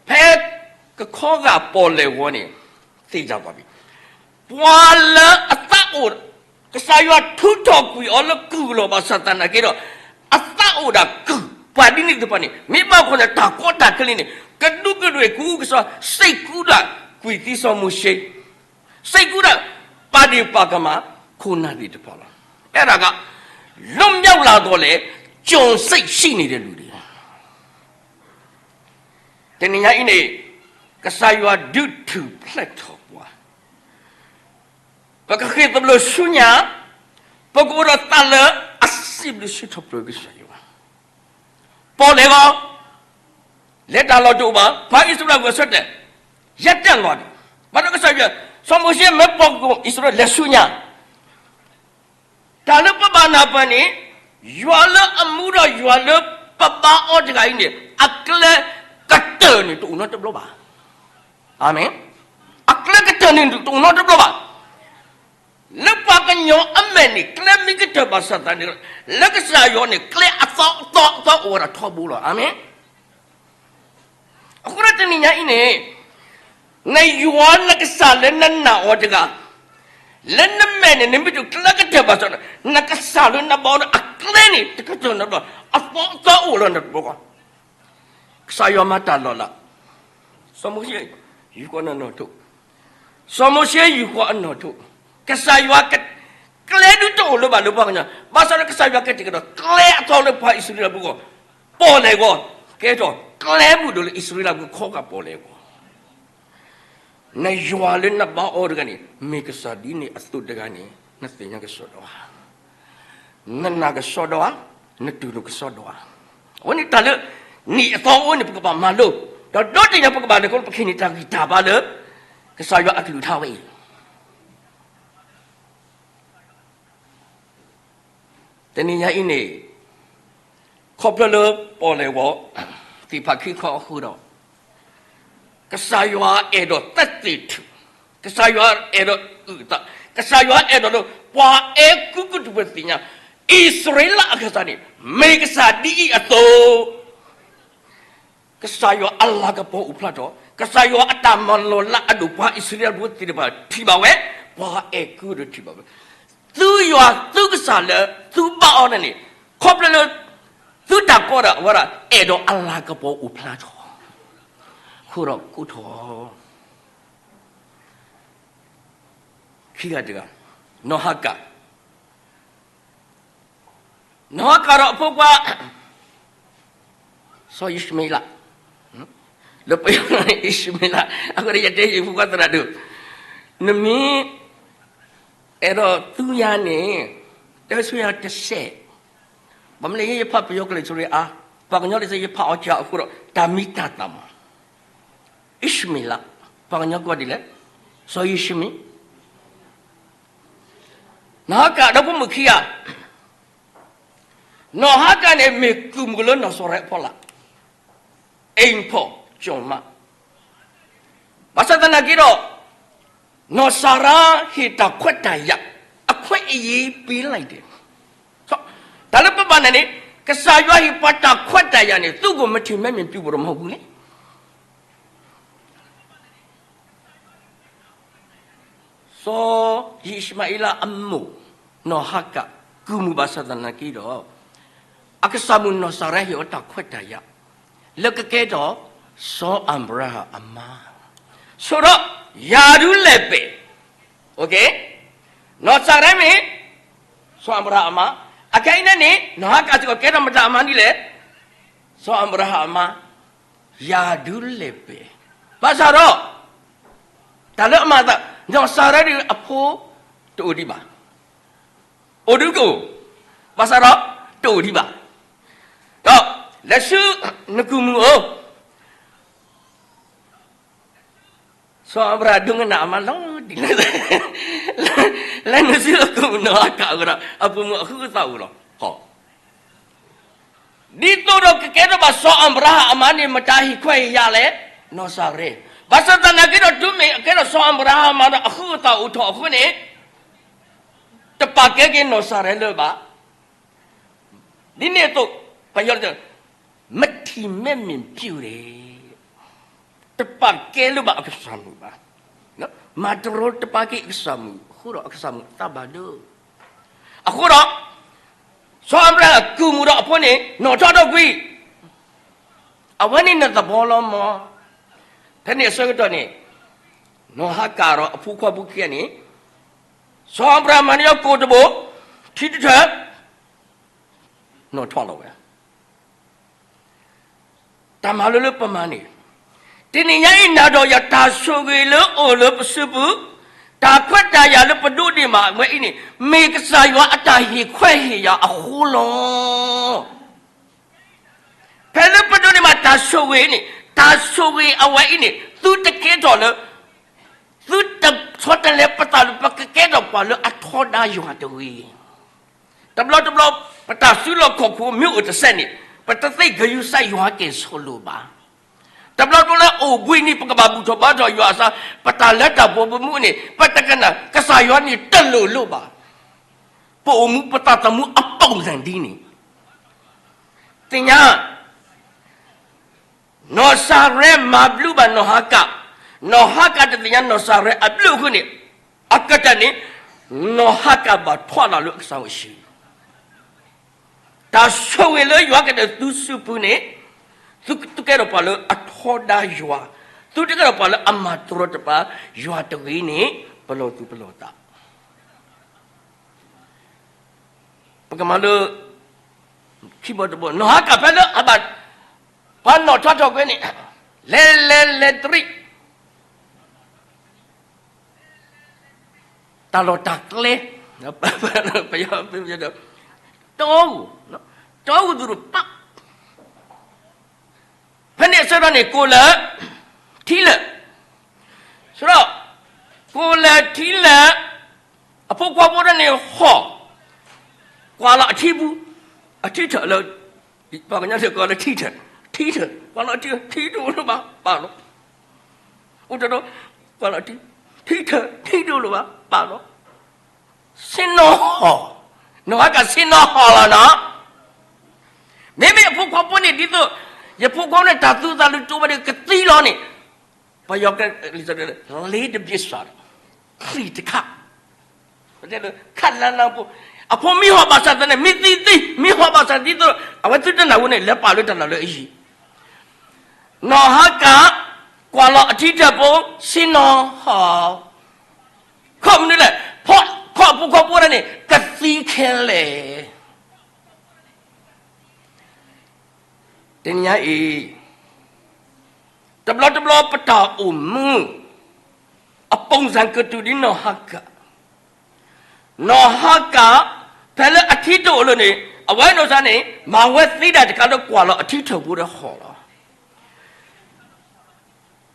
ဖဲကခီဂာ်ပီၣ်လဲၣ်ဝဲန့ၣ် သ့ၣ်ညါဘၣ်ဖဲ ပှၤလၢအသးအိၣ် ကစၢ်ယွၤထုးထီၣ်ကွံာ်အီၤလၢကုၢ်အလီၢ်ဘၣ်ဆၣ်သနာ်က့ဒီး အသးအိၣ်ဒၣ်ကုၢ်, ပှၤဒ်န့ၣ်သ့ၣ်တဖၣ်န့ၣ် မ့ၢ်ဘၣ်ဃိန့ၣ် တၢ်ကီတၢ်ခဲလံန့ၣ် ကဒူးကဒွဲၣ်ကူကစီၣ် စိတ်ကူးတၢ်ကွံာ်သ့စီၤမိၤၡ့, စိတ်ကူးတၢ် ပာ်ဒ့ၣ်ပာ်ကမၣ် ခိၣ်နၢ်သ့ၣ်တဖၣ်လီၤ. အဲဒါက လွတ်မြောက်လာသော်လည်း ကျွန်စိတ်ရှိနေတဲ့လူတွေ တနံၤညါအံၤန့ၣ် ကစၢ်ယွၤဒုးထူၣ်ဖျဲးထီၣ်ပှၤ, ပကဃ့ၢ်သဘျိၣ်ဆူညါ, ပကအိၣ်ဒီးသးလၢအစံးဘျုးစံးထီၣ်ပတြၢၤကစၢ်ယွၤ, ပီၣ်လဲၣ်ဂီၤ လဲၤတၢ်လီၢ်တအိၣ်ဘၣ်, ပှၤအံၣ်စရ့လးဂဲၤဆၢထၢၣ် ယဲၢ်တၢ်လီၢ်န့ၣ်, ဘၣ်ဒီးကစၢ်ယွၤ စီၤမိၤၡ့မ့ၢ်ပီၣ်ကီၢ်အံၣ်စရ့လးလဲၤဆူညါ တၢ်လၢပဘၣ်နၢ်ပၢၢ်န့ၣ် ယွၤလၢအမူဒီးယွၤလၢပဘါအီၤတဂၤအံၤန့ၣ် အကျဲကတၢၢ်န့ၣ်တအိၣ်နီတဘျီဘၣ်. အၤမ့ၣ်. အကျဲကတၢၢ်န့ၣ်တအိၣ်နီတဘျီဘၣ်. လၢပှၤကညီအမဲာ်န့ၣ် ကျဲမ့ၢ်ကတၢၢ်ဘၣ်ဆၣ်သနာ်က့ လၢကစၢ်ယွၤန့ၣ် ကျဲအသီအသီအသီအိၣ်ဝဲဒၣ်ထီဘိလီၤ. အၤမ့ၣ်. အဃိဒီးတနံၤညါအံၤန့ၣ် နယွၤနကစၢ်လၢနနာ်အီၤတဂၤ, လၢနမဲာ်န့ၣ် နမ့ၢ်တကျဲကတၢၢ်ဘၣ်ဆၣ်ဒီး နကစၢ်လၢနဘါအီၤန့ၣ် အကျဲန့ၣ် တကတၢၢ်နီတဘျီ, အသီအသီအိၣ်လီၤနီတဘျီဘၣ်. ကစၢ်ယွၤမၤတၢ်လီၤလး, စီၤမိၤၡ့ ယူၢ်ဃီအနီၣ်ထိး, စီၤမိၤၡ့ယူၢ်ဃီအနီၣ်ထိး, ကစၢ်ယွၤ ကျဲဒုးတအိၣ်လၢၤဘၣ်လၢပှၤကညီ, ဘၣ်ဆၣ်ဒီးကစၢ်ယွၤကတဲာ်ကတီၤကျဲအသီလၢပှၤအံၣ်စရ့လးဖိအဂီၢ်, ပီၣ်လဲၣ်ဂီၤ, ကဲထီၣ်ကျဲမုၢ်ဒိၣ်လၢအံၣ်စရ့လးဖိခီဂာ်ပီၣ်လဲၣ်ဂီၤ နယွၤလၢနဘါအီၤတဂၤန့ၣ် မ့ၢ်ကစၢ်ဒ်န့ၣ်အသိးတဂၤန့ၣ် နသ့ၣ်ညါကစီဒီဧါ, နနာ်ကစီဒီဧါ, နတူၢ်လိာ်ကစီဒီဧါ. အဝဲန့ၣ်တၢ်လၢ နံၣ်အသီအိၣ်န့ၣ် ပကဘၣ်မၤလိ, ဒီးဒီတနံၤညါပကဘၣ်လဲၤခီဖျိပကဟ့ၣ်န့ၢ်တၢ်ဂံၢ်တၢ်ဘါလၢ ကစၢ်ယွၤအကလုၢ်ကထါဝဲအံၤ တနံၤညါအံၤန့ၣ် ခီဖျိလၢပီၣ်လဲၣ်ဂီၤ သ့ၣ်ဖးခံခီအဃိဒီး ကစၢ်ယွၤအဲၣ်ဒိးသက်သေထူ, ကစၢ်ယွၤအဲၣ်ဒိးအုၣ်အသး, ကစၢ်ယွၤအဲၣ်ဒိးလၢ ပှၤအဲၤကူပတူးဖိသ့ၣ်ညါ အံၣ်စရ့လးအကစၢ်န့ၣ် မ့ၢ်ကစၢ်ဒ်အံၤအသိး ကစၢ်ယွၤအလၤကပီၤအိၣ်ဖျါထီၣ်, ကစၢ်ယွၤအတၢ်မၤလီၤလးအဒိၣ် ပှၤအံၣ်စရ့လးဖိသ့ၣ်တဖၣ်ထံၣ်ဘၣ်ဝဲ, ပှၤအဲၤကူဒီးထံၣ်ဘၣ်ဝဲ, သုယွၤသုကစၢ်လၢသုဘါအီၤန့ၣ် ခီဖျိလၢ သုတၢ်ကီတၢ်ခဲဝဲဒၣ် အဲၣ်ဒိးအလၤကပီၤအိၣ်ဖျါထီၣ်, ဃိဒီးကိးထီၣ် ခံဂၤတဂၤ, နီၢ်ဟၤကၤ, နီၢ်ဟၤကၤဒီးအဖိခွါ စီၤအံၣ်ၡမံအ့လး, လၢပယီၤန့ၣ် အံၣ်ၡမံအ့လး, အဃိဒီးယတဲယဖိခွါသရၣ်ဒိၣ်, နမ့ၢ်အဲၣ်ဒိးသူယၤန့ၣ် တဲဆူယၤတစဲး, ဘၣ်မနုၤလဲၣ် ယဖးပယီၤကလုၢ်စရ့အါ, ပှၤကညီလၢယဖးအီၤစှၤအဃိဒီး တၢ်မံၤတၢ်သၣ်မး အံၣ်ၡမံအ့လး, ပှၤကညီကိးဒ်လဲၣ်, စီၤအံၣ်ၡမံ, နီၢ်ဟၤကၤဒီးဖိမုၣ်ခံဂၤ, နီၢ်ဟၤကၤန့ၣ် မ့ၢ်ကုၢ်မုၣ်လၢနီၢ်စီၤရါအဖီလာ်, အိမ်ဖော်ကျွန်မ, ဘၣ်ဆၣ်သနာ်က့ဒီး နီၢ်စၤရါဟ့ၣ်တၢ်ခွဲးတၢ်ယာ်, အခွဲးအရေးပေးလိုက်တယ်, တၢ်လၢပဘၣ်နာ်န့ၣ် ကစၢ်ယွၤဟ့ၣ်ပှၤတၢ်ခွဲးတၢ်ယာ်န့ၣ် သူ့ကိုမထီမဲ့မြင်ပြုဖို့တော့မဟုတ်ဘူးလေ. စီၤယံၡမၤအ့လးအမိၢ် နီၢ်ဟၤကၤ ကုၢ်မုၣ်ဘၣ်ဆၣ်သနာ်က့ဒီး အကစၢ်မုၣ်နီၢ်စၤရဲဟ့ၣ်အီၤတၢ်ခွဲးတၢ်ယာ် လၢကကဲထီၣ် စီၤအၤဘြၤဟၣ်အမါ, ဆိဒီး ယၤဒုးလဲၣ်ပဲာ်, နီၢ်စၤရဲမ့ၢ် စီၤအၤဘြၤဟၣ်အမါ, အခဲအံၤန့ၣ်န့ၣ် နီၢ်ဟၤကၤစ့ၢ်ကီးကဲထီၣ်မတၤအမါဒ်လဲၣ်, စီၤအၤဘြၤဟၣ်အမါ, ယၤဒုးလဲၣ်ပဲာ်, ဘၣ်ဆၣ်ဒီး တၢ်လၢအမၤအသး နီၢ်စၤရဲဒုးအဖိ တအိၣ်ဒံးဘၣ် အိၣ်ဒုးကအိၣ်, ဘၣ်ဆၣ်ဒီး တအိၣ်ဒံးဘၣ်, ဒီး လဲၤဆူနကုၢ်မုၣ်အအိၣ်, စီၤအၤဘြၤဟၣ်ဒိကနၣ်အမါလီၤတံၢ်လၢ လဲၤနုာ်ဆူအကုၢ်မုၣ်နီၢ်ဟၤကၤအအိၣ်ဒီး အပိာ်မုၣ်အဃုအသးအိၣ်လီၤ. ဒ်သိးဒီးကကဲထီၣ်ဘၣ်စီၤအၤဘြၤဟၣ်အမါန့ၣ် မတၤဟ့ၣ်ခွဲးဟ့ၣ်ယာ်လဲၣ်, နီၢ်စၤရဲ, ဘၣ်ဆၣ်သနာ်က့ဒီး တုၤမ့ၢ်အကဲထီၣ်စီၤအၤဘြၤဟၣ်အမါဒီးအဃုအသးအိၣ်ထီၣ်အဃိန့ၣ် တပာ်ကဲက့ၤနီၢ်စၤရဲလၢၤဘၣ်. ဒ်န့ၣ်အသိး ပယီၤ မထံၣ်မဲမ့ၢ်ပျုၢ်န့ၣ် တပာ်ကဲလၢၤဘၣ်အကစၢ်မုၣ်ဘၣ်. မၤတရီတပါက့ၤအကစၢ်မုၣ်အဃိဒီး အကစၢ်မုၣ်အသးဘၣ်ဒိ. အဃိဒီး စီၤအၤဘြၤဟၣ်ကုၢ်မုၣ်ဒီးအဖိန့ၣ် နီၣ်ထီၣ်ထီၣ်ကွံာ်, အဝဲန့ၣ်နသဘီလီၤမး. ဖဲန့ၣ်အဆၢကတီၢ်န့ၣ် နီၢ်ဟၤကၤဒီးအဖိခွါဖိခံဂၤန့ၣ် စီၤအၤဘြၤဟၣ်မၤန့ၢ်အီၤကိၣ်တဘိ, ထံတထၢၣ်, နီၣ်ထီၣ်လီၤဝဲ တၢ်မၤလိလၢပမၤန့ၣ်, တနံၤညါအံၤ နၤဒီးယၤတၢ်ဆိၣ်ဂ့ၤလၢအိၣ်လၢပစုပူၤ, တၢ်ခွဲးတၢ်ယာ်လၢပဒိးန့ၢ်ဘၣ်ဝဲအံၤန့ၣ် မ့ၢ်ကစၢ်ယွၤအတၢ်ဟ့ၣ်ခွဲးဟ့ၣ်ယာ်အဃိလီၤ. ဖဲလၢပဒိးန့ၢ်ဘၣ်တၢ်ဆိၣ်ဂ့ၤန့ၣ် တၢ်ဆိၣ်ဂ့ၤအဝဲအံၤန့ၣ် သုတကဲထီၣ်လၢ သုတဆီတလဲပသးလၢပကကဲထီၣ်ပှၤလၢအထီဒါယွၤတဂ့ၤ. တဘျီတဘျီ ပတၢ်စုလီၢ်ခီၣ်ခိၣ်မ့ၢ်အိၣ်တစဲးန့ၣ် ပတသ့ၣ်ဂဲၤဆူကစၢ်ယွၤကဲၣ်ဆိးလိာ်ဘၣ်. တဘျီတဘျီလၢအိၣ်ဘှံးနံၤ ပကဘၣ်ဘူၣ်ထီၣ်ဘါထီၣ်ယွၤအသး, ပတၢ်လၢတၢ်ပှဲၤပမူန့ၣ် ပတကနၣ်ကစၢ်ယွၤန့ၣ်တလိၣ်လိၣ်ဘၣ်. ပအိၣ်မူပသးသမူအပိာ်သဏ္ဍာန်ဒ်န့ၣ် သ့ၣ်ညါ နီၢ်စၤရဲမၤဘျုးဘၣ်နီၢ်ဟၤကၤ, နီၢ်ဟၤကၤတသ့ၣ်ညါနီၢ်စၤရဲအဘျုးအဃိန့ၣ်, အကတၢၢ်န့ၣ် နီၢ်ဟၤကၤဘၣ်ထွါလီၤလၢအကစၢ်ဝဲၢ်ဆံး, တၢ်ဆိၣ်ဂ့ၤလၢယွၤကတဲာ်သုစုပူၤန့ၣ်, သုသုကဲထီၣ်ပှၤလၢအထီဒါယွၤ, သုတကဲထီၣ်ပှၤလၢအမၤတရီတပါယွၤတဂ့ၤန့ၣ် ပလီၢ်သူၣ်ပလီၢ်သး ပကမၤလၢ ခံဘီတဘီ နီၢ်ဟၤကၤဖဲလၢအဘၣ် ပှၤနီၣ်ထီၣ်ထီၣ်ကွံာ်န့ၣ်, လဲၤလဲၤလဲၤတရံး တၢ်လီၢ်တၢ်ကျဲ, ပယီၤ ပယီၤ တီအူ, တီအူသူၣ်တပာ် ဖဲန့ၣ်အဆၢကတီၢ်န့ၣ် ကိၣ်လၢာ်ထံလၢာ်, ဆၢဒီး ကိၣ်လၢာ်ထံလၢာ်, အဖိခွါဖိဒၣ်န့ၣ်ဟီၣ်, ကွၢ်လီၤအထံပူၤ, အထံထၢၣ်လၢ ပှၤကညီစ့ၢ်ကီးလၢထံထၢၣ်, ထံထၢၣ်, ကွၢ်လီၤအထံ, ထံတအိၣ်လၢၤဘၣ်, ပာ်လီၤ, အိၣ်တဒီး, ကွၢ်လီၤထံ, ထံထၢၣ်, ထံတအိၣ်လၢၤဘၣ်, ပာ်လီၤ ဆ့ၣ်နီၤဟီၣ်, နီၢ်ဟၤကၤဆ့ၣ်နီၤဟီၣ်လီၤနီၤ. မ့မ့ၢ်အဖိခွါဖိန့ၣ်ဒ်သိး, ယဖိခွါန့ၣ် တၢ်သူသးလူတူၢ်ဘၣ်ဒီးကသံလီၤန့ၣ်, ပယီၤ လ့တဘျ့စး, ချံတခါ, ခးလၢလၢပူၤ, အဖိမ့ၢ်ဟီၣ်ဘၣ်ဆၣ်သနာ်က့ မ့ၢ်သံသံ, မ့ၢ်ဟီၣ်ဘၣ်ဆၣ်ဒ်သိး အဝဲသုတနၢ်ဟူန့ၣ် လဲၤပာ်လၢတၢ်လီၢ်လၢအယံၤ နီၢ်ဟၤကၤ ကွၢ်လီၤအထံထၢၣ်ပူၤ ဆ့ၣ်နီၤဟီၣ်, ခီမနုၤလဲၣ်, ဖီၣ်ခီၣ်ဖိခွါဖိဒၣ်န့ၣ် ကသံခဲလၢာ်. တနံၤညါအံၤ, တဘျီတဘျီပတၢ်အိၣ်မူ အပိာ်သဏ္ဍာန်ကတုၤဒ်နီၢ်ဟၤကၤ, နီၢ်ဟၤကၤ ဖဲလၢအထံတအိၣ်လၢၤန့ၣ် အဝဲနီၢ်စၤန့ၣ် မၤဝဲသ့ဒၣ်တခါလၢကွၢ်လီၤအထံထၢၣ်ပူၤဒီးဟီၣ်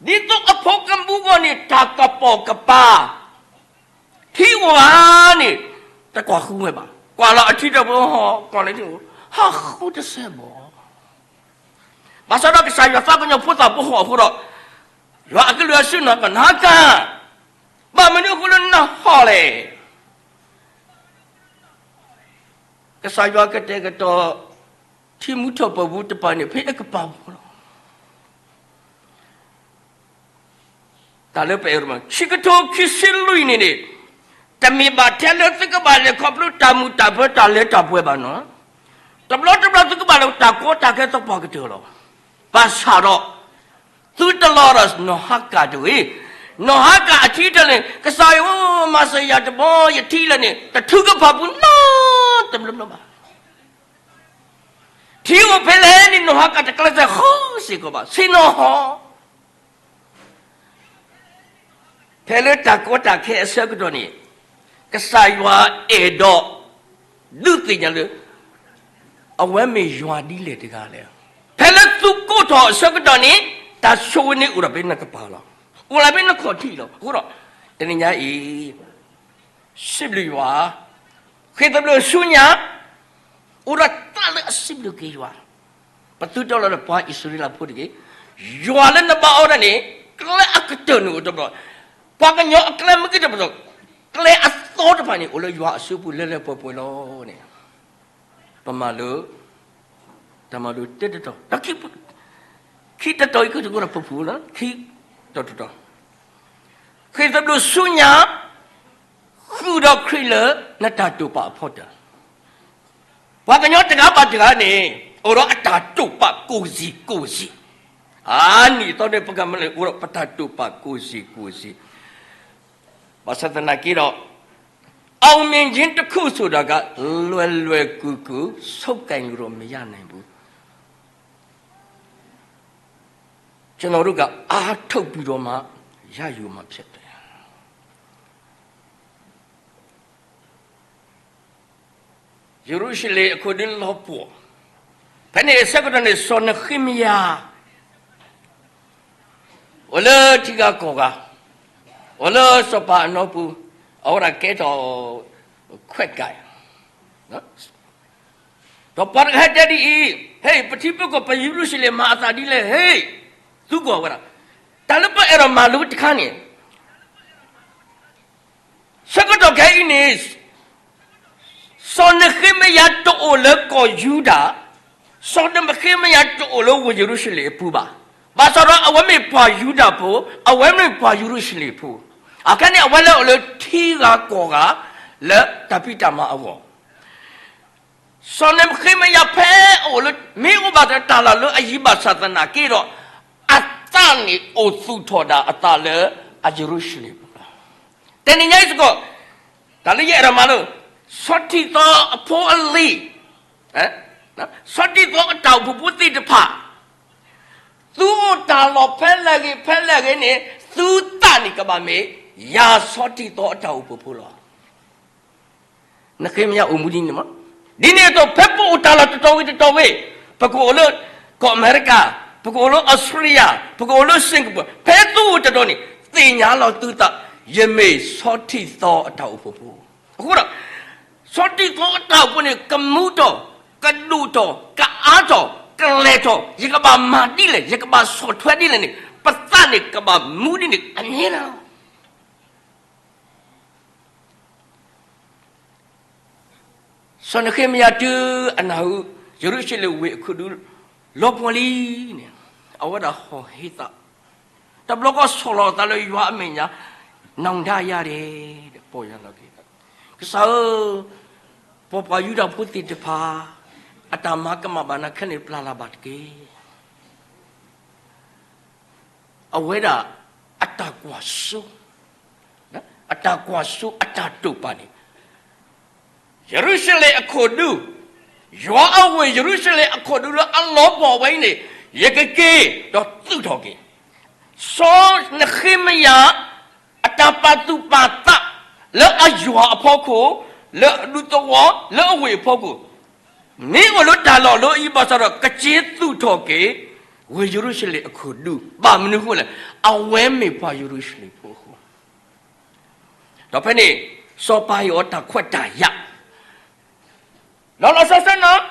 လီၤ. ဒ်သိးအဖိကမူဂီၢ်န့ၣ် တၢ်ကပိာ်ကပၤ ထံအိၣ်ဧါန့ၣ် တကွၢ်ဃုဝဲဘၣ်. ကွၢ်လီၤအထံထၢၣ်ပူၤဟီၣ်, ကွၢ်လီၤထံအိၣ်, ဟးဃုတစဲးဘၣ်. ဘၣ်ဆၣ်ဒီးကစၢ်ယွၤသးကညီၤဖိသၣ်ဖိဟီၣ်အဃိဒီး, ယွၤအကလုၢ်အစူၢ်နီၢ်ကီၢ် နီၢ်ဟၤကၤ, ဘၣ်မနုၤအဃိလၢနဟီၣ်လဲၣ်. ကစၢ်ယွၤကတဲာ်ကတီၤ ထံမူထီၣ်ပၢၢ်ပူၤတပၤန့ၣ် ဖဲအကပၤဖိလီၤ. တၢ်လၢပအဲၣ်ဒိးမၤ ခံကထိခံဆံလွံၢ်နံၣ်န့ၣ်, တမ့ၢ်ဘၣ်ထဲလၢသုကဘၣ်လဲၤခီဖျိတၢ်မုာ်တၢ်ပၢၤတၢ်လၢတၢ်ပှဲၤဘၣ်နီၤ. တဘျီတဘျီသုကဘၣ်လၢတၢ်ကီတၢ်ခဲသပှၢ်ကတၢၢ်လီၤ. ဘၣ်ဆၣ်ဒီး သုတလီၤဒီးနီၢ်ဟၤကၤတဂ့ၤ. နီၢ်ဟၤကၤအထံအတလ့ၣ် ကစၢ်ယွၤ မၤစၢၤယၤတဘျီ ယထံလၢာ်န့ၣ် တထုကဖၣ်ပူၤနီတဘျီဘျီဘၣ်. ထံအိၣ်ဖဲလဲၣ်န့ၣ် နီၢ်ဟၤကၤတကျဲးစၢးဃုစ့ၢ်ကီးဘၣ် ဆ့ၣ်နီၤဟီၣ် ဖဲလၢတၢ်ကီတၢ်ခဲအဆၢကတီၢ်န့ၣ် ကစၢ်ယွၤအဲၣ်ဒိး ဒုးသ့ၣ်ညါလၢ အဝဲမ့ၢ်ယွၤဒ်လဲၣ်တဂၤလဲၣ်. ဖဲလၢသုကိးထီၣ်အဆၢကတီၢ်န့ၣ် တၢ်ဆိၣ်ဂ့ၤန့ၣ်အိၣ်ဒီးဖဲနကပၤလီၤ. အိၣ်လၢဖဲနခီၣ်ထံးလီၤ. အဃိဒီး တနံၤညါအံၤ စံးဘျုးယွၤ, ဃ့ၢ်သဘျိၣ်ဆူညါ, အိၣ်ဒီးတၢ်လၢအစံးဘျုးက့ၤယွၤ, ပသုတလီၤဒီးပှၤအံၣ်စရ့လးဖိတဂ့ၤ, ယွၤလၢနဘါအီၤဒၣ်န့ၣ် ကျဲအကတၢၢ်န့ၣ်အိၣ်တဘျီ, ပှၤကညီအကျဲမ့ၢ်ကတၢၢ်ပတီၢ်, ကျဲအသီတဖၣ်န့ၣ် အိၣ်လၢယွၤအစုပူၤလၢလၢပှဲၤပှဲၤလီၤန့ၣ်, ပမၤလိ တၢ်မၤလိတၢတတီၤ, ခံတတီၤအံၤကတၢၢ်ကဒီးပဖူလီၤ, ခံတတီၤတတီၤ, ဃ့ၢ်သဘျိၣ်ဆူညါ, ဃုာ်ဒီးခရံာ်လၢနတၢ်တိာ်ပာ်အဖီတၢၣ်, ပှၤကညီတဂၤဘၣ်တဂၤန့ၣ် အိၣ်ဒီးအတၢ်တိာ်ပာ်ကိၣ်စံၣ်ကိၣ်စံၣ်, အနံၣ်အသီန့ၣ် ပကမၤလၢအိၣ်ဒီးပတၢ်တိာ်ပာ်ကိၣ်စံၣ်ကိၣ်စံၣ်, ဘၣ်ဆၣ်သနာ်က့ဒီး အောင်မြင်ခြင်းတစ်ခုဆိုတာက လွယ်လွယ်ကူကူ ဆုပ်ကိုင်လို့တော့မရနိုင်ဘူး. ကျွန်တော်တို့က အားထုတ်ပြီးတော့မှ ရယူမှာဖြစ်တယ်. ယရူၤၡလ့ၣ်အခိၣ်ဒုလီၤပှီၢ်, ဖဲန့ၣ်အဆၢကတီၢ်န့ၣ် စီၤနဃ့မယၤ အိၣ်လၢထံဂၤကီၢ်ဂၤ, အိၣ်လၢစီၤပၤအနီပူၤ, အဝဲဒၣ်ကဲထီၣ်ခွဲးကၢ်, ဒီးပှၤတဂၤဟဲတဲဒ်အံၤ, ဟ့ၣ် ပထံပကီၢ်ပယရူၤၡလ့ၣ်မၤအသးဒ်လဲၣ် ဟ့ၣ်, သူကီၢ်ဝဲဒၣ်, တၢ်လၢပအဲၣ်ဒိးမၤလိတခါန့ၣ် ဆၢကတီၢ်ခဲအံၤန့ၣ် စီၤနဃ့မယၤတအိၣ်လၢကီၢ်ယူဒၤ, စီၤနဃ့မယၤတအိၣ်လၢဝ့ၢ်ယရူၤၡလ့ၣ်အပူၤဘၣ်. ဘၣ်ဆၣ်ဒီးအဝဲမ့ၢ်ပှၤယူဒၤဖိ, အဝဲမ့ၢ်ပှၤယရူၤၡလ့ၣ်ဖိ, အခဲန့ၣ် အဝဲလဲၤအိၣ်လၢထံဂၤကီၢ်ဂၤ လၢတၢ်ဖံးတၢ်မၤအဂီၢ် စီၤနဃ့မယၤဖဲအအိၣ်လၢ မ့ၢ်အိၣ်ဘၣ်တၢ်လၢအယံၤဘၣ်ဆၣ်သနာ်က့ဒီး အသးန့ၣ်အိၣ်သူၣ်ထီၣ်ဒၣ်အသးလၢအယရူၤၡလ့ၣ်ပူၤလီၤ. တနံၤညါအံၤစ့ၢ်ကီး တၢ်လၢယအဲၣ်ဒိးမၤလိ ဆီထံသီအဖိအလံၤ, ဆီထံသီအတၢ်အိၣ်ဖှိၣ်ဖိသ့ၣ်တဖၣ် သုအိၣ်တၢ်လီၢ်ဖဲလဲၣ်ဂ့ၤဖဲလဲၣ်ဂ့ၤန့ၣ် သုသးန့ၣ်ကဘၣ်မ့ၢ် ယၤဆီထံသီအတၢ်အိၣ်ဖှိၣ်ဖိလီၤ. နဃ့မယၤအိၣ်မူဒ်န့ၣ်မး, ဒ်န့ၣ်အသိး ဖဲပအိၣ်တၢ်လီၢ်တတီၤဝံၤတတီၤဝံၤ, ပကအိၣ်လၢ ကီၢ်အမဲရကၤ, ပကအိၣ်လၢအီစထြ့လယါ, ပကအိၣ်လၢစ့ၣ်ကပူၤ, ဖဲသုအိၣ်တတီၤန့ၣ် သ့ၣ်ညါလီၤသုသး, ယမ့ၢ်ဆီထံသီအတၢ်အိၣ်ဖှိၣ်ဖိ. အဃိဒီး ဆီထံသီအတၢ်အိၣ်ဖှိၣ်န့ၣ် ကမူထီၣ်, ကဒိၣ်ထီၣ်, ကအါထီၣ်, ကလဲၤထီၣ်, ယကဘၣ်မၤဒ်လဲၣ်, ယကဘၣ်ဆီၣ်ထွဲဒ်လဲၣ်န့ၣ် ပသးန့ၣ်ကဘၣ်မူဒ်န့ၣ် အန့ၣ်လီၤ. စီၤနဃ့မယၤတုၤအနၢ်ဟူ ယရူၤၡလ့ၣ်ဝ့ၢ်အခိၣ်ဒု လီၤပှီၢ်လံန့ၣ်, အဝဲဒၣ်ဟီၣ်ဟ့သး, တဘျီဃီဆီၣ်လီၤအသးလၢယွၤအမဲာ်ညါ, နောင်တရံ ပီၢ်ယၢ်လီၤက့ၤ, ကစၢ်ဧၢ, ပပှၤယူဒၤဖိသ့ၣ်တဖၣ် အတၢ်မၤကမၣ်ဘၣ်နၤခဲန့ၣ် ပျၢ်လၢ်ဘၣ်တက့ၢ်. အဝဲဒၣ်အတၢ်ကွၢ်စိ, အတၢ်ကွၢ်စိအတၢ်တိာ်ပာ်န့ၣ်, ယရူၤၡလ့ၣ်အခိၣ်ဒု, ယွၤအဝ့ၢ်ယရူၤၡလ့ၣ်အခိၣ်ဒုလၢအလီၤပှီၢ်ဝဲအံၤန့ၣ် ယကက့ၤဒီးသုးထီၣ်က့ၤ. စီၤနဃ့မယၤ အတၢ်ပာ်သူၣ်ပာ်သး လၢအယွၤအဖီခိၣ်, လၢအဒူသဝီ, လၢအဝ့ၢ်အဖီခိၣ်, မ့ၢ်အိၣ်လၢတၢ်လီၢ်လၢအံၤဘၣ်ဆၣ်ဒီး ကက့ၤသုးထီၣ်က့ၤ ဝ့ၢ်ယရူၤၡလ့ၣ်အခိၣ်ဒု, ဘၣ်မနုၤအဃိလဲၣ်, အဝဲမ့ၢ်ပှၤယရူၤၡလ့ၣ်ဖိအဃိ. ဒီးဖဲန့ၣ် စီၤပၤဟ့ၣ်အီၤတၢ်ခွဲးတၢ်ယာ် လီၤလီၤဆီဆီနီၤ,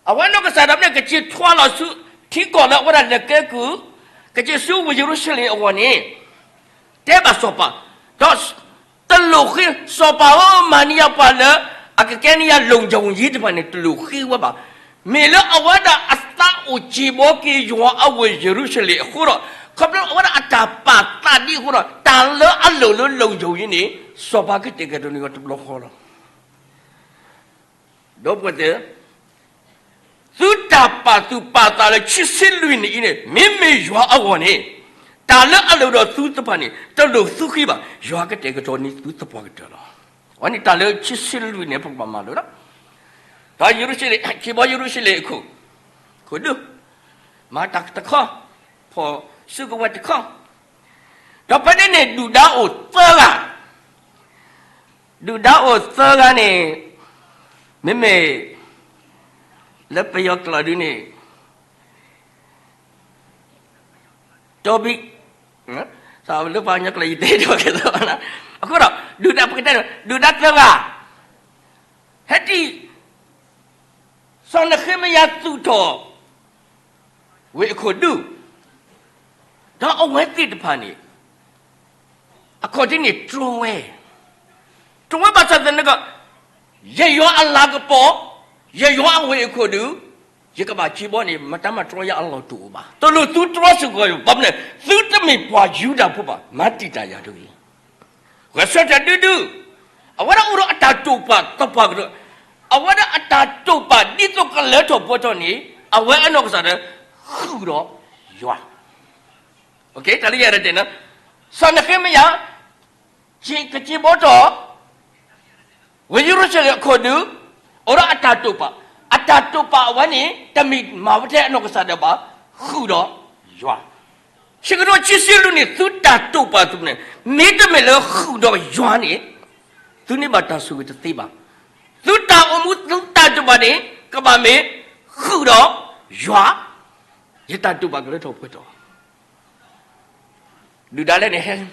အဝဲနီၢ်ကစၢ်ဒၣ်ဝဲန့ၣ် ကစၢ်ထွါလီၤဆူ ထံကီၢ်လၢအဝဲဒၣ်လဲၤကဲကုၢ်, ကစၢ်ဆူဝ့ၢ်ယရူၤၡလ့ၣ်အဂီၢ်န့ၣ်, တဲဘၣ်စီၤပၤ, ဒီးတလိၣ်ဃ့, စီၤပၤဧၢ, မၤန့ၢ်ယၤပှၤလၢ အကကဲန့ၢ်ယၤ လုံခြုံရေး တဖၣ်န့ၣ် တလိၣ်ဃ့ဝဲဘၣ်. မ့ၢ်လၢအဝဲဒၣ်အသးအိၣ်စံာ်ဘီက့ၤယွၤအဝ့ၢ်ယရူၤၡလ့ၣ်အဃိဒီး, ခီဖျိအဝဲဒၣ်အတၢ်ပာ်သးဒ်အဃိဒီး တၢ်လၢအလိၣ်လၢ လုံခြုံရေး န့ၣ် စီၤပၤကတဲာ်ကတီၤန့ၢ်အီၤတဘျီဃီလီၤ. ဒီပုၢ်ဝဲၢ်သ့ၣ်, သုတၢ်ပာ်သူၣ်ပာ်သးလၢခံဆံလွံၢ်နံၣ်အံၤန့ၣ် မ့မ့ၢ်ယွၤအဂီၢ်န့ၣ်, တၢ်လၢအလိၣ်ဒီးသုတဖၣ်န့ၣ် တလိၣ်သုဃ့ဘၣ်, ယွၤကတဲာ်ကတီၤန့ၢ်သုသပှၢ်ကတၢၢ်လီၤ. အဝဲန့ၣ်တၢ်လၢခံဆံလွံၢ်န့ၣ် ပကဘၣ်မၤလိာ်လီၤ. ဒီးယရူၤၡလ့ၣ်, ခ့ဘီယရူၤၡလ့ၣ်အခိၣ်, ခိၣ်ဒူ, မၤတၢ်တခီ, ဖီၣ်စုကဝဲၤတခီ, ဒီးဖဲန့ၣ်န့ၣ် ဒုၣ်ဒါအိၣ်သၢဂၤ, ဒုၣ်ဒါအိၣ်သၢဂၤန့ၣ်, မ့မ့ၢ်လၢပယီၤကျိာ်ဒုန့ၣ် တီဘံ, လၢပှၤကညီကျိာ် ယတဲဒိးကဲသိးဘၣ်, အဃိဒီး ဒုၣ်ဒါပကတဲ, ဒုၣ်ဒါသၢဂၤ ဟဲထံၣ် စီၤနဃ့မယၤသူၣ်ထီၣ် ဝ့ၢ်အခိၣ်ဒူ, ဒီးအဝဲသ့ၣ်တဖၣ်န့ၣ် အခီၣ်ထံးန့ၣ်တြီဝဲ, တြီဝဲဘၣ်ဆၣ်သနာ်က့ ယယွၤအလၤကပီၤ, ယယွၤအဝ့ၢ်အခိၣ်ဒူ, ယကဘၣ်စံးဘီန့ၣ် မတၤမၤတြီယၤအလီၢ်တအိၣ်ဘၣ်. တလိၣ်သုတြီစ့ၢ်ကီးယၤ, ဘၣ်မနုၤလဲၣ်, သုတမ့ၢ်ပှၤယူဒၤဖိဘၣ်, မၤတံာ်တာ်ယၤတဂ့ၤ. ဂဲၤဆၢထၢၣ်ဒုဒု, အဝဲဒၣ်အိၣ်ဒီးအတၢ်တိာ်ပာ်သပှၢ်ကတၢၢ်, အဝဲဒၣ်အတၢ်တိာ်ပာ်ဒ်သိးကလၢထီၣ်ပှဲၤထီၣ်န့ၣ်, အဝဲအနီၢ်ကစၢ်ဒီး ဃုာ်ဒီးယွၤ. တၢ်လၢယအဲၣ်ဒိးတဲန့ၣ်, စီၤနဃ့မယၤ ကစံးဘီထီၣ် ဝ့ၢ်ယရူၤၡလ့ၣ်အခိၣ်ဒူ, အိၣ်ဒီးအတၢ်တိာ်ပာ်, အတၢ်တိာ်ပာ်အဝဲန့ၣ် တမ့ၢ်မၤဝဲထဲအနီၢ်ကစၢ်ဒၣ်ဘၣ်, ဃုာ်ဒီးယွၤ. ဆံးကတိၢ်ခံဆံလွံၢ်န့ၣ် သုတၢ်တိာ်ပာ်သ့ၣ်တဖၣ်န့ၣ် မ့တမ့ၢ်လၢဃုာ်ဒီးယွၤန့ၣ်, သုန့ၢ်ဘၣ်တၢ်ဆိၣ်ဂ့ၤတသ့ဘၣ်. သုတၢ်အိၣ်မူသုတၢ်တိာ်ပာ်န့ၣ် ကဘၣ်မ့ၢ်ဃုာ်ဒီးယွၤ, ယတၢ်တိာ်ပာ်ကလၢထီၣ်ပှဲၤထီၣ်. ဒုၣ်ဒါလဲၣ်န့ၣ် ဟဲ,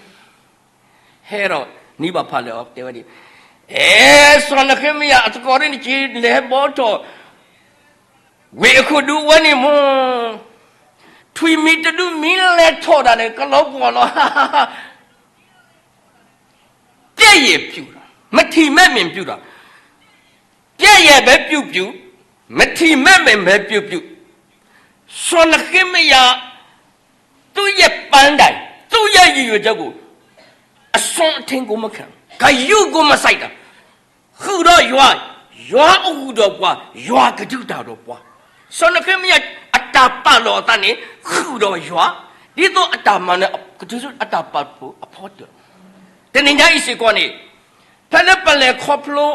ဟဲဒီးနံၤဘၣ်ဖးလဲၣ်အီၤ တဲဝဲဒ်, အဲ, စီၤနဃ့မယၤအသကိးန့ၣ် ကလဲၤဘီထီၣ် ဝ့ၢ်အခိၣ်ဒူဝဲန့ၣ်မ့ၢ်, ထွံၣ်မံၤတဒုမံၤလဲၤထီၣ်ဒၣ်န့ၣ် ကလီၤပှီၢ်လီၤ. ပျက်ရယ်ပြုတာ, မထီမဲ့မြင်ပြုတာ, ပျက်ရယ်ပဲပြုပြု, မထီမဲ့မြင်ပဲပြုပြု, စီၤနဃ့မယၤ သူ့ရဲ့ပန်းတိုင်, သူ့ရဲ့ရည်ရွယ်ချက်ကို အစွန့်အထင်းကိုမခံ, ဂရုကိုမစိုက်တာ, ဃုာ်ဒီးယွၤ, ယွၤအဃုာ်ဒီးပှၤ, ယွၤကဒုးတၢ်ဒီးပှၤ, စီၤနဃ့မယၤအတၢ်ပာ်လီၤအသးန့ၣ် ဃုာ်ဒီးယွၤ, ဒ်သိးအတၢ်မၤနၢၤ ကတုၤဆူအတၢ်ပာ်ဖှိၣ်အဖီတၢၣ်, တနံၤညါအံၤစ့ၢ်ကီးန့ၣ် ဖဲလၢပလဲၤခီဖျိ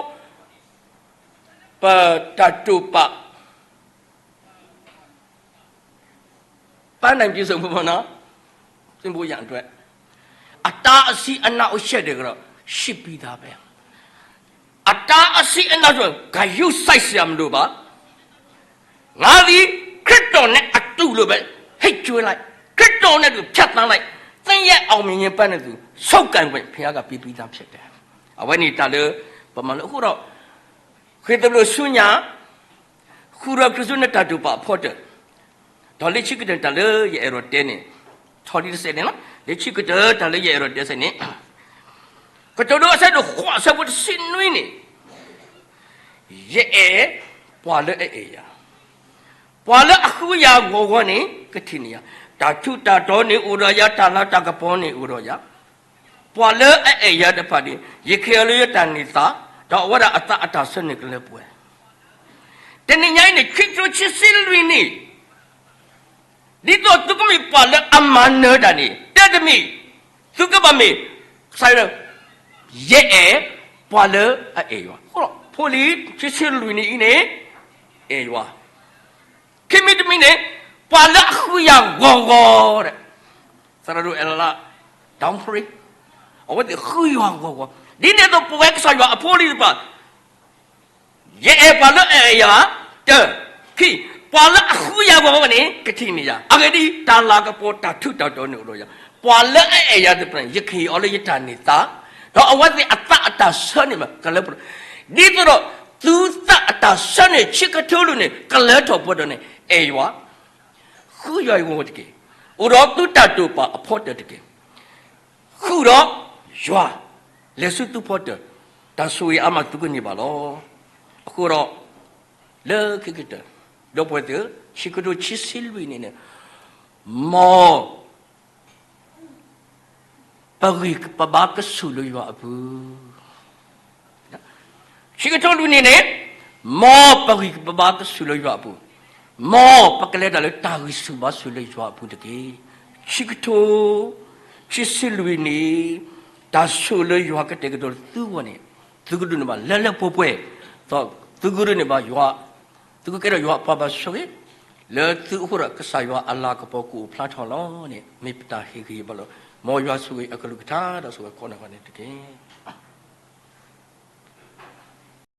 ပတၢ်တိာ်ပာ် ပန်းတိုင်ပြည့်စုံဖို့ပေါ့နော်, သင်ဖို့ရန်အတွက်, အတားအဆီးအနှောင့်အယှက်တွေကတော့ ရှိပြီးသားပဲ, အတားအဆီးအနှောင့်အယှက် ဂရုစိုက်စရာမလိုပါ, ငါသည်ခရစ်တော်နှင့်အတူလိုပဲ, ဟိတ်ကြွေးလိုက်, ခရစ်တော်နှင့်အတူဖြတ်သန်းလိုက်, သင်ရဲ့အောင်မြင်ခြင်းပန်းနဲ့သူ ဆုပ်ကိုင်ခွင့် ဘုရားကပေးပြီးသားဖြစ်တယ်. အဝဲန့ၣ်တၢ်လၢ ပမၤလၢအဃိဒီး ဃ့ၢ်သဘျိၣ်ဆူညါ ဃုာ်ဒီးခရံာ်ဆူနတၢ်တိာ်ပာ်အဖီတၢၣ်, ဒီးလၢခံကတၢၢ်တၢ်လၢယအဲၣ်ဒိးတဲန့ၣ်, ထီဒံးတစဲးန့ၣ်လီၤ, လၢခံကတၢၢ်တၢ်လၢယအဲၣ်ဒိးတဲစဲးန့ၣ်, ကတိၤဒိအဆၢဒိၣ်ဃိးအဆၢဖိတဆံနွံန့ၣ်, ယအဲၣ်ပှၤလၢအအဲၣ်ယၤ, ပှၤလၢအဃုယၤဂီၤဂီၤန့ၣ် ကထံၣ်န့ၢ်ယၤ, တၢ်ထူးတၢ်တီၤန့ၣ်အိၣ်ဒီးယၤ, တၢ်လၤတၢ်ကပီၤန့ၣ်အိၣ်ဒီးယၤ, ပှၤလၢအအဲၣ်ယၤတဖၣ်န့ၣ် ယကဟ့ၣ်အီၤလၢယတၢ်န့ၢ်သါ, ဒီးအဝဲဒၣ်အသးအတၢ်ဆၢန့ၣ်ကလၢပှဲၤ, တနံၤညါအံၤန့ၣ် ခံကထိခံဆံလွံၢ်နံၣ်, ဒ်သိးသုကမ့ၢ်ပှၤလၢအမၤနၢၤတၢ်န့ၣ် တၢ်တမံၤ, သုကဘၣ်မ့ၢ်, ကစၢ်ယွၤ, ယအဲၣ်ပှၤလၢအအဲၣ်ယၤ, ဖိလံၤခံဆံလွံၢ်နံၣ်အံၤန့ၣ်, အဲၣ်ယၤ, ခံမံၤတမံၤန့ၣ်, ပှၤလၢအဃုယၤဂီၤဂီၤဒီး, သရၣ်ဒိၣ်အဲလး Dumfries, အဝဲသ့ၣ်ဃုယၤဂီၤဂီၤ, ဒ်န့ၣ်အသိးပဝဲကစၢ်ယွၤအဖိလံၤတဖၣ် ယအဲၣ်ပှၤလၢအအဲၣ်ယၤ, တၢ, ခံ, ပှၤလၢအဃုယၤဂီၤဂီၤန့ၣ် ကထံၣ်န့ၢ်ယၤ, အဂ့ၢ်ဒ်အံၤ, တၢ်လၤကပီၤတၢ်ထူးတၢ်တီၤန့ၣ်အိၣ်ဒီးယၤ, ပှၤလၢအအဲၣ်ယၤသ့ၣ်တဖၣ်န့ၣ် ယကဟ့ၣ်အီၤလၢယတၢ်န့ၢ်သါ, ဒီးအဝဲသ့ၣ်အသးအတၢ်ဆၢန့ၣ်မ့ၢ်ကလၢပှဲၤ, ဒ်သိးဒီး, သုသးအတၢ်ဆၢန့ၣ် ဆံးကထိလွံၢ်န့ၣ် ကလၢထီၣ်ပှဲၤထီၣ်န့ၣ် အဲၣ်ယၤ, ဃုယၤဂီၤဂီၤတက့ၢ်, အိၣ်ဒီးသုတၢ်တိာ်ပာ်အဖီတၢၣ်တက့ၢ် ဃုာ်ဒီးယွၤ, လဲၤဆူသုဖီတၢၣ်, တၢ်ဆိၣ်ဂ့ၤအါမးသုကန့ၢ်ဘၣ်လီၤ. အဃိဒီး, လၢခံကတၢၢ်, ဒီပုၢ်ဝဲၢ်သ့ၣ်, ဆံးကထိခံဆံလွံၢ်နံၣ်န့ၣ်, မ်ပဂံၢ်ပဘါကဆူၣ်လၢယွၤအပူၤ, ဆံးကထိလွံၢ်နံၣ်န့ၣ်, မ်ပဂံၢ်ပဘါကဆူၣ်လၢယွၤအပူၤ, မ်ပကလဲၤတၢ်လၢတၢ်ဂံၢ်ဆူၣ်ဘါဆူၣ်လၢယွၤအပူၤတက့ၢ်. ခံကထိခံဆံလွံၢ်နံၣ်, တၢ်ဆိၣ်ဂ့ၤလၢယွၤကတဲာ်ကတီၤလၢသုဂီၢ်န့ၣ်, သုကဒိးန့ၢ်ဘၣ်လၢလၢပှဲၤပှဲၤ, ဒီးသုကဒိးန့ၢ်ဘၣ်ယွၤ, သုကကဲထီၣ်ယွၤအပှၤဘၣ်ဆိၣ်ဂ့ၤ, လၢသုအိၣ်ဃုာ်ဒီးကစၢ်ယွၤအလၤကပီၤကအိၣ်ဖျါထီၣ်လီၤန့ၣ် မ့ၢ်ပတၢ်ဟ့ၣ်ဂံၢ်ဟ့ၣ်ဘါလီၤ. မ်ယွၤဆိၣ်ဂ့ၤအကလုၢ်ကထါဒီးဆိၣ်ဂ့ၤကိးနီၢ်ဂၤန့ၣ်တက့ၢ်.